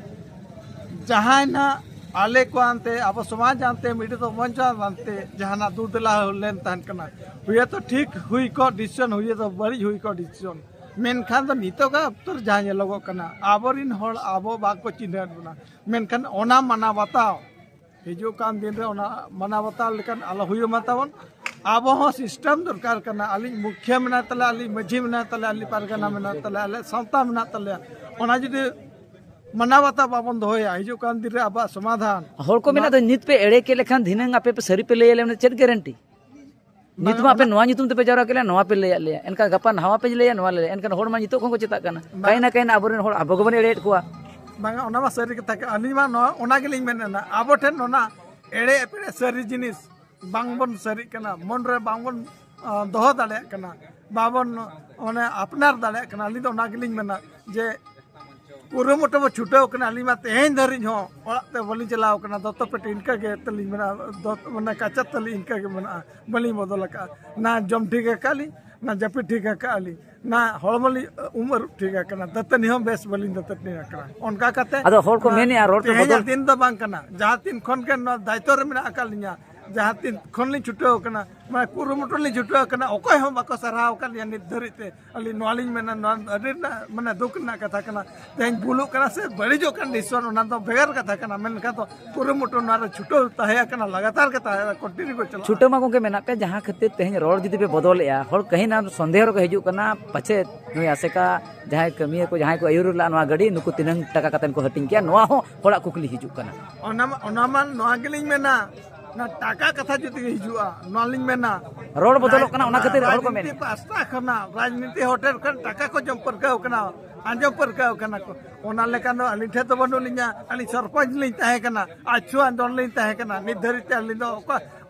ᱡᱟᱦᱟᱸᱭ ᱱᱟᱜ ᱟᱞᱮ ᱠᱚ ᱟᱱᱛᱮ, ᱟᱵᱚ ᱥᱚᱢᱟᱡᱽ ᱟᱱᱛᱮ, ᱢᱤᱫᱴᱮᱡ ᱫᱚ ᱢᱚᱧᱪᱚ ᱟᱱᱛᱮ ᱡᱟᱦᱟᱱᱟᱜ ᱫᱩ ᱫᱮᱞᱟ ᱞᱮᱱ ᱛᱟᱦᱮᱱ ᱠᱟᱱᱟ, ᱦᱩᱭᱮᱛᱚ ᱴᱷᱤᱠ ᱦᱩᱭ ᱠᱚᱜ decision, ᱦᱩᱭᱮᱛᱚ ᱵᱟᱹᱲᱤᱡ ᱦᱩᱭ ᱠᱚᱜ decision, ᱢᱮᱱᱠᱷᱟᱱ ᱫᱚ ᱱᱤᱛᱚᱜᱟᱜ ᱚᱠᱛᱚ ᱨᱮ ᱡᱟᱦᱟᱸ ᱧᱮᱞᱚᱜᱚᱜ ᱠᱟᱱᱟ, ᱟᱵᱚᱨᱮᱱ ᱦᱚᱲ ᱟᱵᱚ ᱵᱟᱠᱚ ᱪᱤᱱᱦᱟᱹᱣᱮᱫ ᱵᱚᱱᱟ, ᱢᱮᱱᱠᱷᱟᱱ ᱚᱱᱟ ᱢᱟᱱᱟᱣ ᱵᱟᱛᱟᱣ ᱦᱤᱡᱩᱜ ᱠᱟᱱ ᱫᱤᱱ ᱨᱮ ᱚᱱᱟ ᱢᱟᱱᱟᱣ ᱵᱟᱛᱟᱣ ᱞᱮᱠᱟᱱ ᱟᱞᱚ ᱦᱩᱭᱩᱜ ᱢᱟ ᱛᱟᱵᱚᱱ᱾ ᱟᱵᱚ ᱦᱚᱸ system ᱫᱚᱨᱠᱟᱨ ᱠᱟᱱᱟ᱾ ᱟᱹᱞᱤᱧ ᱢᱩᱠᱷᱤᱭᱟᱹ ᱢᱮᱱᱟᱭ ᱛᱟᱞᱮᱭᱟ, ᱟᱹᱞᱤᱧ ᱢᱟᱹᱡᱷᱤ ᱢᱮᱱᱟᱭ ᱛᱟᱞᱮᱭᱟ, ᱟᱹᱞᱤᱧ ᱯᱟᱨᱜᱟᱱᱟ ᱢᱮᱱᱟᱭ ᱛᱟᱞᱮᱭᱟ, ᱟᱞᱮ ᱥᱟᱶᱛᱟ ᱢᱮᱱᱟᱜ ᱛᱟᱞᱮᱭᱟ, ᱚᱱᱟ ᱡᱩᱫᱤ ᱢᱟᱱᱟᱣ ᱵᱟᱛᱟᱣ ᱵᱟᱵᱚᱱ ᱫᱚᱦᱚᱭᱟ, ᱦᱤᱡᱩᱜ ᱠᱟᱱ ᱫᱤᱱ ᱨᱮ ᱟᱵᱚᱣᱟᱜ ᱥᱚᱢᱟᱫᱷᱟᱱ ᱦᱚᱲ ᱠᱚ ᱢᱮᱱᱟᱜ ᱫᱚ, ᱱᱤᱛ ᱯᱮ ᱮᱲᱮ ᱠᱮᱫ ᱞᱮᱠᱷᱟᱱ ᱫᱷᱤᱱᱟᱹᱝ ᱟᱯᱮ ᱯᱮ ᱥᱟᱹᱨᱤ ᱯᱮ ᱞᱟᱹᱭ ᱟᱞᱮ, ᱪᱮᱫ guarantee? ᱱᱤᱛ ᱵᱟᱝ, ᱢᱟ ᱟᱯᱮ ᱚᱱᱟ ᱱᱚᱣᱟ ᱧᱩᱛᱩᱢ ᱛᱮᱯᱮ ᱡᱟᱣᱨᱟ ᱠᱮᱫ ᱞᱮᱭᱟ, ᱱᱚᱣᱟ ᱯᱮ ᱞᱟᱹᱭᱟᱫ ᱞᱮᱭᱟ, ᱮᱱᱠᱷᱟᱱ ᱜᱟᱯᱟ ᱱᱟᱣᱟ ᱯᱮ ᱞᱟᱹᱭᱟ, ᱱᱚᱣᱟ ᱞᱮ ᱞᱟᱹᱭᱟ, ᱮᱱᱠᱷᱟᱱ ᱦᱚᱲ ᱢᱟ ᱱᱤᱛᱚᱜ ᱠᱷᱚᱱ ᱠᱚ ᱪᱮᱛᱟᱜ ᱠᱟᱱᱟ᱾ ᱵᱟᱝ᱾ ᱠᱟᱹᱦᱤ ᱱᱟ ᱠᱟᱹᱦᱤ ᱟᱵᱚᱨᱮᱱ ᱦᱚᱲ ᱟᱵᱚ ᱜᱮᱵᱚᱱ ᱮᱲᱮᱭᱮᱫ ᱠᱚᱣᱟ᱾ ᱵᱟᱝᱟ, ᱚᱱᱟ ᱢᱟ ᱥᱟᱹᱨᱤ ᱠᱟᱛᱷᱟ ᱠᱟᱱᱟ᱾ ᱟᱹᱞᱤᱧ ᱢᱟ ᱱᱚᱣᱟ, ᱚᱱᱟ ᱜᱮᱞᱤᱧ ᱢᱮᱱᱮᱫᱼᱟ, ᱟᱵᱚ ᱴᱷᱮᱱ ᱚᱱᱟ ᱮᱲᱮ ᱮᱯᱮᱲᱮ ᱥᱟᱹᱨᱤ ᱡᱤᱱᱤᱥ ᱵᱟᱝᱵᱚᱱ ᱥᱟᱹᱨᱤᱜ ᱠᱟᱱᱟ, ᱢᱚᱱ ᱨᱮ ᱵᱟᱝᱵᱚᱱ, ᱟ, ᱫᱚᱦᱚ ᱫᱟᱲᱮᱭᱟᱜ ᱠᱟᱱᱟ, ᱵᱟᱵᱚᱱ, ᱢᱟᱱᱮ, ᱟᱯᱱᱟᱨ ᱫᱟᱲᱮᱭᱟᱜ ᱠᱟᱱᱟ᱾ ᱟᱹᱞᱤᱧ ᱫᱚ ᱚᱱᱟ ᱜᱮᱞᱤᱧ ᱢᱮᱱᱟ ᱡᱮ ᱠᱩᱨᱩᱢᱩᱴᱩ ᱵᱚ ᱪᱷᱩᱴᱟᱹᱣ ᱠᱟᱱᱟ᱾ ᱟᱹᱞᱤᱧ ᱢᱟ ᱛᱮᱦᱮᱧ ᱫᱷᱟᱹᱨᱤᱡ ᱦᱚᱸ ᱚᱲᱟᱜ ᱛᱮ ᱵᱟᱹᱞᱤᱧ ᱪᱟᱞᱟᱣ ᱠᱟᱱᱟ, ᱫᱚᱛᱚ ᱯᱮᱴ ᱤᱱᱠᱟᱹ ᱜᱮ ᱛᱟᱹᱞᱤᱧ ᱢᱮᱱᱟᱜᱼᱟ, ᱫᱚᱛ-, ᱢᱟᱱᱮ ᱠᱟᱪᱟ ᱛᱟᱹᱞᱤᱧ ᱤᱱᱠᱟᱹ ᱜᱮ ᱢᱮᱱᱟᱜᱼᱟ, ᱵᱟᱹᱞᱤᱧ ᱵᱚᱫᱚᱞ ᱟᱠᱟᱫᱼᱟ᱾ ᱱᱟ ᱡᱚᱢ ᱴᱷᱤᱠ ᱟᱠᱟᱫᱼᱟ ᱞᱤᱧ, ᱱᱟ ᱡᱟᱹᱯᱤᱫ ᱴᱷᱤᱠ ᱟᱠᱟᱫᱼᱟ ᱞᱤᱧ, ᱱᱟ ᱦᱚᱲᱢᱚ ᱞᱤᱧ ᱩᱢ ᱟᱹᱨᱩᱵ ᱴᱷᱤᱠ ᱟᱠᱟᱱᱟ, ᱫᱟᱹᱛᱟᱹᱱᱤ ᱦᱚᱸ ᱵᱮᱥ ᱵᱟᱹᱞᱤᱧ ᱫᱟᱹᱛᱟᱹᱱᱤ ᱟᱠᱟᱱᱟ᱾ ᱚᱱᱠᱟ ᱠᱟᱛᱮ ᱟᱫᱚ ᱦᱚᱲ ᱠᱚ ᱱᱚᱣᱟ ᱢᱮᱱᱮᱜᱼᱟ, ᱨᱚᱲ ᱛᱮ ᱛᱮᱦᱮᱧᱟᱜ ᱵᱚᱫᱚᱞ ᱫᱤᱱ ᱫᱚ ᱵᱟᱝ ᱠᱟᱱᱟ, ᱡᱟᱦᱟᱸ ᱛᱤᱱ ᱠᱷᱚᱱ ᱜᱮ ᱱᱚᱣᱟ ᱫᱟᱭᱤᱛᱛᱚ ᱨᱮ ᱢᱮᱱᱟᱜ ᱟᱠᱟᱫ ᱞᱤᱧᱟ, ᱡᱟᱦᱟᱸ ᱛᱤᱱ ᱠᱷᱚᱱ ᱞᱤᱧ ᱪᱷᱩᱴᱟᱹᱣ ᱟᱠᱟᱱᱟ, ᱢᱟᱱᱮ ᱠᱩᱨᱩᱢᱩᱴᱩ ᱞᱤᱧ ᱪᱷᱩᱴᱟᱹᱣ ᱟᱠᱟᱱᱟ, ᱚᱠᱚᱭ ᱦᱚᱸ ᱵᱟᱠᱚ ᱥᱟᱨᱦᱟᱣ ᱟᱠᱟᱫ ᱞᱤᱧᱟ ᱱᱤᱛ ᱫᱷᱟᱹᱨᱤᱡ ᱛᱮ᱾ ᱟᱹᱞᱤᱧ ᱱᱚᱣᱟ ᱞᱤᱧ ᱢᱮᱱᱟ, ᱱᱚᱣᱟ ᱟᱹᱰᱤ ᱨᱮᱱᱟᱜ ᱢᱟᱱᱮ ᱫᱩᱠ ᱨᱮᱱᱟᱜ ᱠᱟᱛᱷᱟ ᱠᱟᱱᱟ᱾ ᱛᱮᱦᱮᱧ ᱵᱷᱩᱞᱩᱜ ᱠᱟᱱᱟ ᱥᱮ ᱵᱟᱹᱲᱤᱡᱚᱜ ᱠᱟᱱ decision, ᱚᱱᱟ ᱫᱚ ᱵᱷᱮᱜᱟᱨ ᱠᱟᱛᱷᱟ ᱠᱟᱱᱟ, ᱢᱮᱱᱠᱷᱟᱱ ᱫᱚ ᱠᱩᱨᱩᱢᱩᱴᱩ ᱱᱚᱣᱟ ᱨᱮ ᱪᱷᱩᱴᱟᱹᱣ ᱛᱟᱦᱮᱸ ᱠᱟᱱᱟ, ᱞᱟᱜᱟᱛᱟᱨ ᱜᱮ ᱛᱟᱦᱮᱸ ᱠᱚᱱᱴᱤᱱᱤᱭᱩ ᱠᱚ ᱪᱟᱞᱟᱜᱼᱟ᱾ ᱪᱷᱩᱴᱟᱹᱣ ᱢᱟ ᱜᱚᱢᱠᱮ ᱢᱮᱱᱟᱜ ᱯᱮ, ᱡᱟᱦᱟᱸ ᱠᱷᱟᱹᱛᱤᱨ ᱛᱮᱦᱮᱧ ᱨᱚᱲ ᱡᱩᱫᱤ ᱯᱮ ᱵᱚᱫᱚᱞᱮᱜᱼᱟ, ᱦᱚᱲ ᱠᱟᱹᱦᱤ ᱱᱟ ᱥᱚᱱᱫᱮᱦᱚ ᱨᱮᱠᱚ ᱦᱤᱡᱩᱜ ᱠᱟᱱᱟ, ᱯᱟᱪᱮᱫ ᱱᱩᱭ ᱟᱥᱮᱠᱟ ᱡᱟᱦᱟᱸᱭ ᱠᱟᱹᱢᱤᱭᱟᱹ ᱠᱚ, ᱡᱟᱦᱟᱸᱭ ᱠᱚ ᱟᱹᱭᱩᱨ ᱞᱟᱜ ᱱᱚᱣᱟ ᱜᱟᱹᱰᱤ, ᱱᱩᱠᱩ ᱛᱤᱱᱟᱹᱝ ᱴᱟᱠᱟ ᱠᱟᱛᱮ ᱠᱚ ᱦᱟᱹᱴᱤᱧ ᱠᱮᱜᱼᱟ, ᱱᱚᱣᱟ ᱦᱚᱸ ᱦᱚᱲᱟᱜ ᱠᱩᱠᱞᱤ ᱦᱤᱡᱩᱜ ᱠᱟᱱᱟ᱾ ᱚᱱᱟ ᱢᱟ, ᱚᱱᱟ ᱢᱟ ᱱᱚᱣᱟ ᱜᱮᱞᱤᱧ ᱢᱮᱱᱟ, ᱚᱱᱟ ᱴᱟᱠᱟ ᱠᱟᱛᱷᱟ ᱡᱩᱫᱤ ᱦᱤᱡᱩᱜᱼᱟ, ᱱᱚᱣᱟ ᱞᱤᱧ ᱢᱮᱱᱟ, ᱨᱚᱲ ᱵᱚᱫᱚᱞᱚᱜ ᱠᱟᱱᱟ, ᱚᱱᱟ ᱠᱷᱟᱹᱛᱤᱨ ᱦᱚᱲ ᱠᱚ ᱢᱮᱱᱮᱫ᱾ ᱨᱟᱡᱽᱱᱤᱛᱤ ᱯᱟᱥᱴᱟ ᱠᱷᱚᱱᱟᱜ, ᱨᱟᱡᱽᱱᱤᱛᱤ ᱦᱚᱴᱮᱞ ᱠᱷᱚᱱ ᱴᱟᱠᱟ ᱠᱚ ᱡᱚᱢ ᱯᱟᱹᱨᱠᱟᱹᱣ ᱠᱟᱱᱟ, ᱟᱸᱡᱚᱢ ᱯᱟᱹᱨᱠᱟᱹᱣ ᱠᱟᱱᱟ ᱠᱚ᱾ ᱚᱱᱟ ᱞᱮᱠᱟ ᱫᱚ ᱟᱹᱞᱤᱧ ᱴᱷᱮᱱ ᱫᱚ ᱵᱟᱹᱱᱩᱜ ᱞᱤᱧᱟ᱾ ᱟᱹᱞᱤᱧ ᱥᱚᱨᱯᱚᱧᱪ ᱞᱤᱧ ᱛᱟᱦᱮᱸ ᱠᱟᱱᱟ, ᱟᱪᱪᱷᱩ ᱟᱱᱫᱳᱞᱚᱱ ᱞᱤᱧ ᱛᱟᱦᱮᱸ ᱠᱟᱱᱟ᱾ ᱱᱤᱛ ᱫᱷᱟᱹᱨᱤᱡ ᱛᱮ ᱟᱹᱞᱤᱧ ᱫᱚ ᱚᱠᱟ,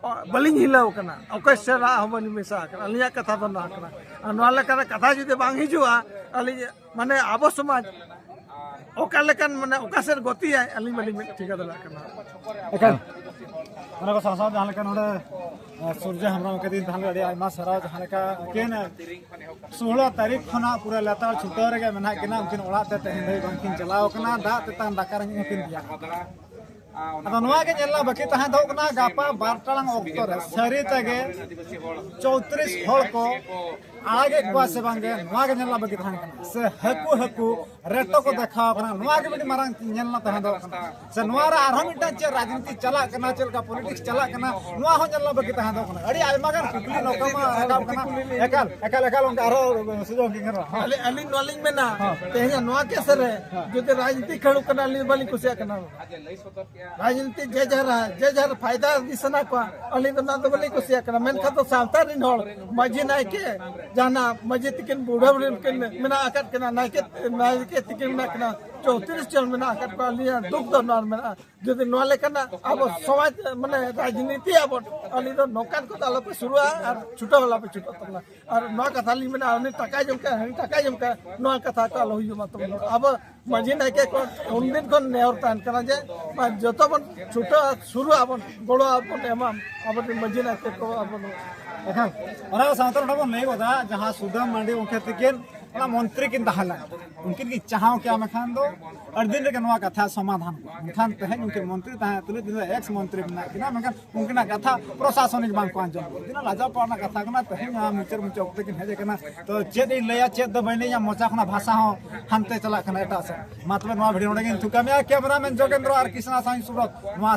ᱵᱟᱹᱞᱤᱧ ᱦᱤᱞᱟᱹᱣ ᱠᱟᱱᱟ, ᱚᱠᱚᱭ ᱥᱟᱞᱟᱜ ᱦᱚᱸ ᱵᱟᱹᱞᱤᱧ ᱢᱮᱥᱟ ᱟᱠᱟᱱᱟ᱾ ᱟᱹᱞᱤᱧᱟᱜ ᱠᱟᱛᱷᱟ ᱫᱚ ᱱᱚᱣᱟ ᱠᱟᱱᱟ᱾ ᱟᱨ ᱱᱚᱣᱟ ᱞᱮᱠᱟᱱᱟᱜ ᱠᱟᱛᱷᱟ ᱡᱩᱫᱤ ᱵᱟᱝ ᱦᱤᱡᱩᱜᱼᱟ, ᱟᱹᱞᱤᱧ ᱢᱟᱱᱮ ᱟᱵᱚ ᱥᱚᱢᱟᱡᱽ ᱚᱠᱟ ᱞᱮᱠᱟᱱ, ᱢᱟᱱᱮ ᱚᱠᱟ ᱥᱮᱫ ᱜᱚᱛᱤᱭᱟᱭ, ᱟᱹᱞᱤᱧ ᱵᱟᱹᱞᱤᱧ ᱢᱮᱱ ᱴᱷᱤᱠᱟᱹ ᱫᱟᱲᱮᱭᱟᱜ ᱠᱟᱱᱟ᱾ ᱮᱠᱟᱞ᱾ ᱚᱱᱟ ᱠᱚ ᱥᱟᱶ ᱥᱟᱶ ᱡᱟᱦᱟᱸ ᱞᱮᱠᱟ ᱱᱚᱰᱮ, ᱮ, ᱥᱩᱨᱡᱟ ᱦᱮᱢᱵᱨᱚᱢ ᱠᱤᱱ ᱛᱟᱦᱮᱸ ᱞᱮᱱᱟ, ᱟᱹᱰᱤ ᱟᱭᱢᱟ ᱥᱟᱨᱦᱟᱣ᱾ ᱡᱟᱦᱟᱸ ᱞᱮᱠᱟ ᱩᱱᱠᱤᱱ ᱥᱳᱞᱳ ᱛᱟᱹᱨᱤᱠᱷ ᱠᱷᱚᱱᱟᱜ ᱯᱩᱨᱟᱹ ᱞᱮᱛᱟᱲ ᱪᱷᱩᱴᱟᱹᱣ ᱨᱮᱜᱮ ᱢᱮᱱᱟᱜ ᱠᱤᱱᱟ, ᱩᱱᱠᱤᱱ ᱚᱲᱟᱜ ᱛᱮ ᱛᱮᱦᱮᱧ ᱫᱷᱟᱹᱵᱤᱡ ᱵᱟᱝᱠᱤᱱ ᱪᱟᱞᱟᱣ ᱠᱟᱱᱟ, ᱫᱟᱜ ᱛᱮᱛᱟᱝ ᱫᱟᱠᱟ ᱨᱮᱸᱜᱮᱡ ᱦᱚᱸᱠᱤᱱ ᱯᱮᱭᱟ᱾ ᱟᱫᱚ ᱱᱚᱣᱟ ᱜᱮ ᱧᱮᱞ ᱨᱮᱱᱟᱜ ᱵᱟᱹᱠᱤ ᱛᱟᱦᱮᱸ ᱫᱚᱦᱚ ᱠᱟᱱᱟ, ᱜᱟᱯᱟ ᱵᱟᱨ ᱴᱟᱲᱟᱝ ᱚᱠᱛᱚ ᱨᱮ ᱥᱟᱹᱨᱤ ᱛᱮᱜᱮ ᱪᱳᱭᱛᱨᱤᱥ ᱦᱚᱲ ᱠᱚ ᱟᱲᱟᱜᱮᱫ ᱠᱚᱣᱟ ᱥᱮ ᱵᱟᱝᱜᱮ, ᱱᱚᱣᱟ ᱜᱮ ᱧᱮᱞ ᱨᱮᱱᱟᱜ ᱵᱟᱹᱠᱤ ᱛᱟᱦᱮᱸ ᱠᱟᱱᱟ᱾ ᱥᱮ ᱦᱟᱹᱠᱩ ᱦᱟᱹᱠᱩ ᱨᱮᱴᱚ ᱠᱚ ᱫᱮᱠᱷᱟᱣ ᱠᱟᱱᱟ, ᱱᱚᱣᱟ ᱜᱮ ᱢᱤᱫᱴᱤᱡ ᱢᱟᱨᱟᱝ ᱧᱮᱞ ᱨᱮᱱᱟᱜ ᱛᱟᱦᱮᱸ ᱫᱚᱦᱚ ᱠᱟᱱᱟ᱾ ᱥᱮ ᱱᱚᱣᱟ ᱨᱮ ᱟᱨᱦᱚᱸ ᱢᱤᱫᱴᱟᱝ ᱪᱮᱫ ᱨᱟᱡᱽᱱᱤᱛᱤ ᱪᱟᱞᱟᱜ ᱠᱟᱱᱟ, ᱪᱮᱫ ᱞᱮᱠᱟ ᱯᱚᱞᱤᱴᱤᱠᱥ ᱪᱟᱞᱟᱜ ᱠᱟᱱᱟ, ᱱᱚᱣᱟ ᱦᱚᱸ ᱧᱮᱞ ᱨᱮᱱᱟᱜ ᱵᱟᱹᱠᱤ ᱛᱟᱦᱮᱸ ᱫᱚᱦᱚ ᱠᱟᱱᱟ᱾ ᱟᱹᱰᱤ ᱟᱭᱢᱟ ᱜᱟᱱ ᱠᱩᱠᱞᱤ ᱱᱚᱝᱠᱟ ᱢᱟ ᱨᱟᱠᱟᱵ ᱠᱟᱱᱟ᱾ ᱮᱠᱟᱞ, ᱮᱠᱟᱞ, ᱮᱠᱟᱞ, ᱚᱱᱠᱟ ᱟᱨᱦᱚᱸ ᱥᱩᱡᱳᱜᱽ ᱜᱮ ᱧᱮᱞᱚᱜᱼᱟ᱾ ᱟᱹᱞᱤᱧ, ᱟᱹᱞᱤᱧ ᱱᱚᱣᱟ ᱞᱤᱧ ᱢᱮᱱᱟ, ᱦᱮᱸ᱾ ᱛᱮᱦᱮᱧᱟᱜ ᱱᱚᱣᱟ ᱠᱮᱥ ᱨᱮ ᱦᱮᱸ᱾ ᱡᱩᱫᱤ ᱨᱟᱡᱽᱱᱤᱛᱤ ᱠᱷᱟᱹᱲᱩᱜ ᱠᱟᱱᱟ, ᱟᱹᱞᱤᱧ ᱫᱚ ᱵᱟᱹᱞᱤᱧ ᱠᱩᱥᱤᱭᱟᱜ ᱠᱟᱱᱟ᱾ ᱨᱟᱡᱽᱱᱤᱛᱤ ᱡᱮ ᱡᱟᱦᱟᱸ, ᱡᱮ ᱡᱟᱦᱟᱸ ᱯᱷᱟᱭᱫᱟ ᱤᱫᱤ ᱥᱟᱱᱟ ᱠᱚᱣᱟ, ᱟᱹᱞᱤᱧ ᱫᱚ ᱱᱚᱣᱟ ᱫᱚ ᱵᱟᱹᱞᱤᱧ ᱠᱩᱥᱤᱭᱟᱜ ᱠᱟᱱᱟ᱾ ᱢᱮᱱᱠᱷᱟᱱ ᱫᱚ ᱥᱟᱶᱛᱟ ᱨᱮᱱ ᱦᱚᱲ, ᱢᱟᱹᱡᱷᱤ ᱱᱟᱭᱠᱮ, ᱡᱟᱦᱟᱱᱟᱜ ᱢᱟᱹᱡᱷᱤ ᱛᱤᱠᱤᱱ, ᱵᱩᱰᱷᱟᱹ ᱵᱩᱲᱦᱤ ᱠᱤᱱ ᱢᱮᱱᱟᱜ ᱟᱠᱟᱫ ᱠᱤᱱᱟ, ᱱᱟᱭᱠᱮ, ᱱᱟᱭᱠᱮ ᱛᱤᱠᱤᱱ ᱢᱮᱱᱟᱜ ᱠᱤᱱᱟ, ᱪᱳᱭᱛᱨᱤᱥ ᱡᱚᱱ ᱢᱮᱱᱟᱜ ᱟᱠᱟᱫ ᱠᱚᱣᱟ᱾ ᱟᱹᱞᱤᱧᱟᱜ ᱫᱩᱠ ᱫᱚ ᱱᱚᱣᱟ ᱨᱮ ᱢᱮᱱᱟᱜᱼᱟ, ᱡᱩᱫᱤ ᱱᱚᱣᱟ ᱞᱮᱠᱟᱱᱟᱜ ᱟᱵᱚ ᱥᱚᱢᱟᱡᱽ, ᱢᱟᱱᱮ ᱨᱟᱡᱽᱱᱤᱛᱤ ᱟᱵᱚ, ᱟᱹᱞᱤᱧ ᱫᱚ ᱱᱚᱝᱠᱟᱱ ᱠᱚᱫᱚ ᱟᱞᱚᱯᱮ ᱥᱩᱨᱩᱜᱼᱟ ᱟᱨ ᱪᱷᱩᱴᱟᱹᱣ ᱟᱞᱚᱯᱮ ᱪᱷᱩᱴᱟᱹᱜ ᱛᱟᱵᱚᱱᱟ᱾ ᱟᱨ ᱱᱚᱣᱟ ᱠᱟᱛᱷᱟ ᱞᱤᱧ ᱢᱮᱱᱟ, ᱩᱱᱤ ᱴᱟᱠᱟᱭ ᱡᱚᱢ ᱠᱟᱜᱼᱟ, ᱦᱟᱹᱱᱤ ᱴᱟᱠᱟᱭ ᱡᱚᱢ ᱠᱟᱜᱼᱟ, ᱱᱚᱣᱟ ᱠᱟᱛᱷᱟ ᱠᱚ ᱟᱞᱚ ᱦᱩᱭᱩᱜ ᱢᱟ ᱛᱟᱵᱚᱱ᱾ ᱟᱵᱚ ᱢᱟᱹᱡᱷᱤ ᱱᱟᱭᱠᱮ ᱠᱚ ᱩᱱᱫᱤᱱ ᱠᱷᱚᱱ ᱱᱮᱦᱚᱨ ᱛᱟᱦᱮᱱ ᱠᱟᱱᱟ ᱡᱮ ᱡᱚᱛᱚ ᱵᱚᱱ ᱪᱷᱩᱴᱟᱹᱜᱼᱟ, ᱥᱩᱨᱩᱜ ᱟᱵᱚᱱ, ᱜᱚᱲᱚ ᱟᱵᱚᱱ ᱮᱢᱟ ᱟᱵᱚᱨᱮᱱ ᱢᱟᱹᱡᱷᱤ ᱱᱟᱭᱠᱮ ᱠᱚ ᱟᱵᱚ᱾ ᱮᱠᱷᱟᱱ ᱚᱱᱟ ᱥᱟᱶᱛᱟ ᱱᱚᱰᱮ ᱵᱚᱱ ᱞᱟᱹᱭ ᱜᱚᱫᱟ, ᱡᱟᱦᱟᱸ ᱥᱩᱫᱟᱹᱢ ᱢᱟᱱᱰᱤ ᱜᱚᱢᱠᱮ ᱛᱤᱠᱤᱱ ᱚᱱᱟ ᱢᱚᱱᱛᱨᱤ ᱠᱤᱱ ᱛᱟᱦᱮᱸ ᱞᱮᱱᱟ, ᱩᱱᱠᱤᱱ ᱠᱤᱱ ᱪᱟᱦᱟᱣ ᱠᱮᱭᱟ ᱢᱮᱱᱠᱷᱟᱱ ᱫᱚ ᱟᱹᱰᱤ ᱫᱤᱱ ᱨᱮᱜᱮ ᱱᱚᱣᱟ ᱠᱟᱛᱷᱟ ᱥᱚᱢᱟᱫᱷᱟᱱ ᱠᱚᱜᱼᱟ᱾ ᱢᱮᱱᱠᱷᱟᱱ ᱛᱮᱦᱮᱧ ᱩᱱᱠᱤᱱ ᱢᱚᱱᱛᱨᱤ ᱛᱟᱦᱮᱸ ᱛᱩᱞᱩᱡ ᱫᱤᱱ ᱮᱠᱥ ᱢᱚᱱᱛᱨᱤ ᱢᱮᱱᱟᱜ ᱠᱤᱱᱟ, ᱢᱮᱱᱠᱷᱟᱱ ᱩᱱᱠᱤᱱᱟᱜ ᱠᱟᱛᱷᱟ ᱯᱨᱚᱥᱟᱥᱚᱱᱤᱠ ᱵᱟᱝ ᱠᱚ ᱟᱸᱡᱚᱢ ᱠᱚᱣᱟ᱾ ᱛᱤᱱᱟᱹᱜ ᱞᱟᱡᱟᱣ ᱯᱟᱲᱟᱜ ᱨᱮᱱᱟᱜ ᱠᱟᱛᱷᱟ ᱠᱟᱱᱟ᱾ ᱛᱮᱦᱮᱧ ᱱᱚᱣᱟ ᱢᱩᱪᱟᱹᱫ ᱢᱩᱪᱟᱹᱫ ᱚᱠᱛᱮ ᱠᱤᱱ ᱦᱮᱡ ᱟᱠᱟᱱᱟ, ᱛᱚ ᱪᱮᱫ ᱤᱧ ᱞᱟᱹᱭᱟ, ᱪᱮᱫ ᱫᱚ ᱵᱟᱹᱧ ᱞᱟᱹᱭᱟ, ᱢᱚᱪᱟ ᱠᱷᱚᱱᱟᱜ ᱵᱷᱟᱥᱟ ᱦᱚᱸ ᱦᱟᱱᱛᱮ ᱪᱟᱞᱟᱜ ᱠᱟᱱᱟ ᱮᱴᱟᱜ ᱥᱮᱫ᱾ ᱢᱟ ᱛᱚᱵᱮ ᱱᱚᱣᱟ ᱵᱷᱤᱰᱤᱭᱳ ᱱᱚᱰᱮ ᱜᱤᱧ ᱛᱷᱩᱠᱟᱹᱢᱮᱜᱼᱟ᱾ ᱠᱮᱢᱮᱨᱟᱢᱮᱱ ᱡᱳᱜᱮᱱᱫᱨᱚ ᱟᱨ ᱠᱨᱤᱥᱱᱟ ᱥᱟᱶ ᱤᱧ ᱥᱩᱵᱨᱚᱛ, ᱱᱚᱣᱟ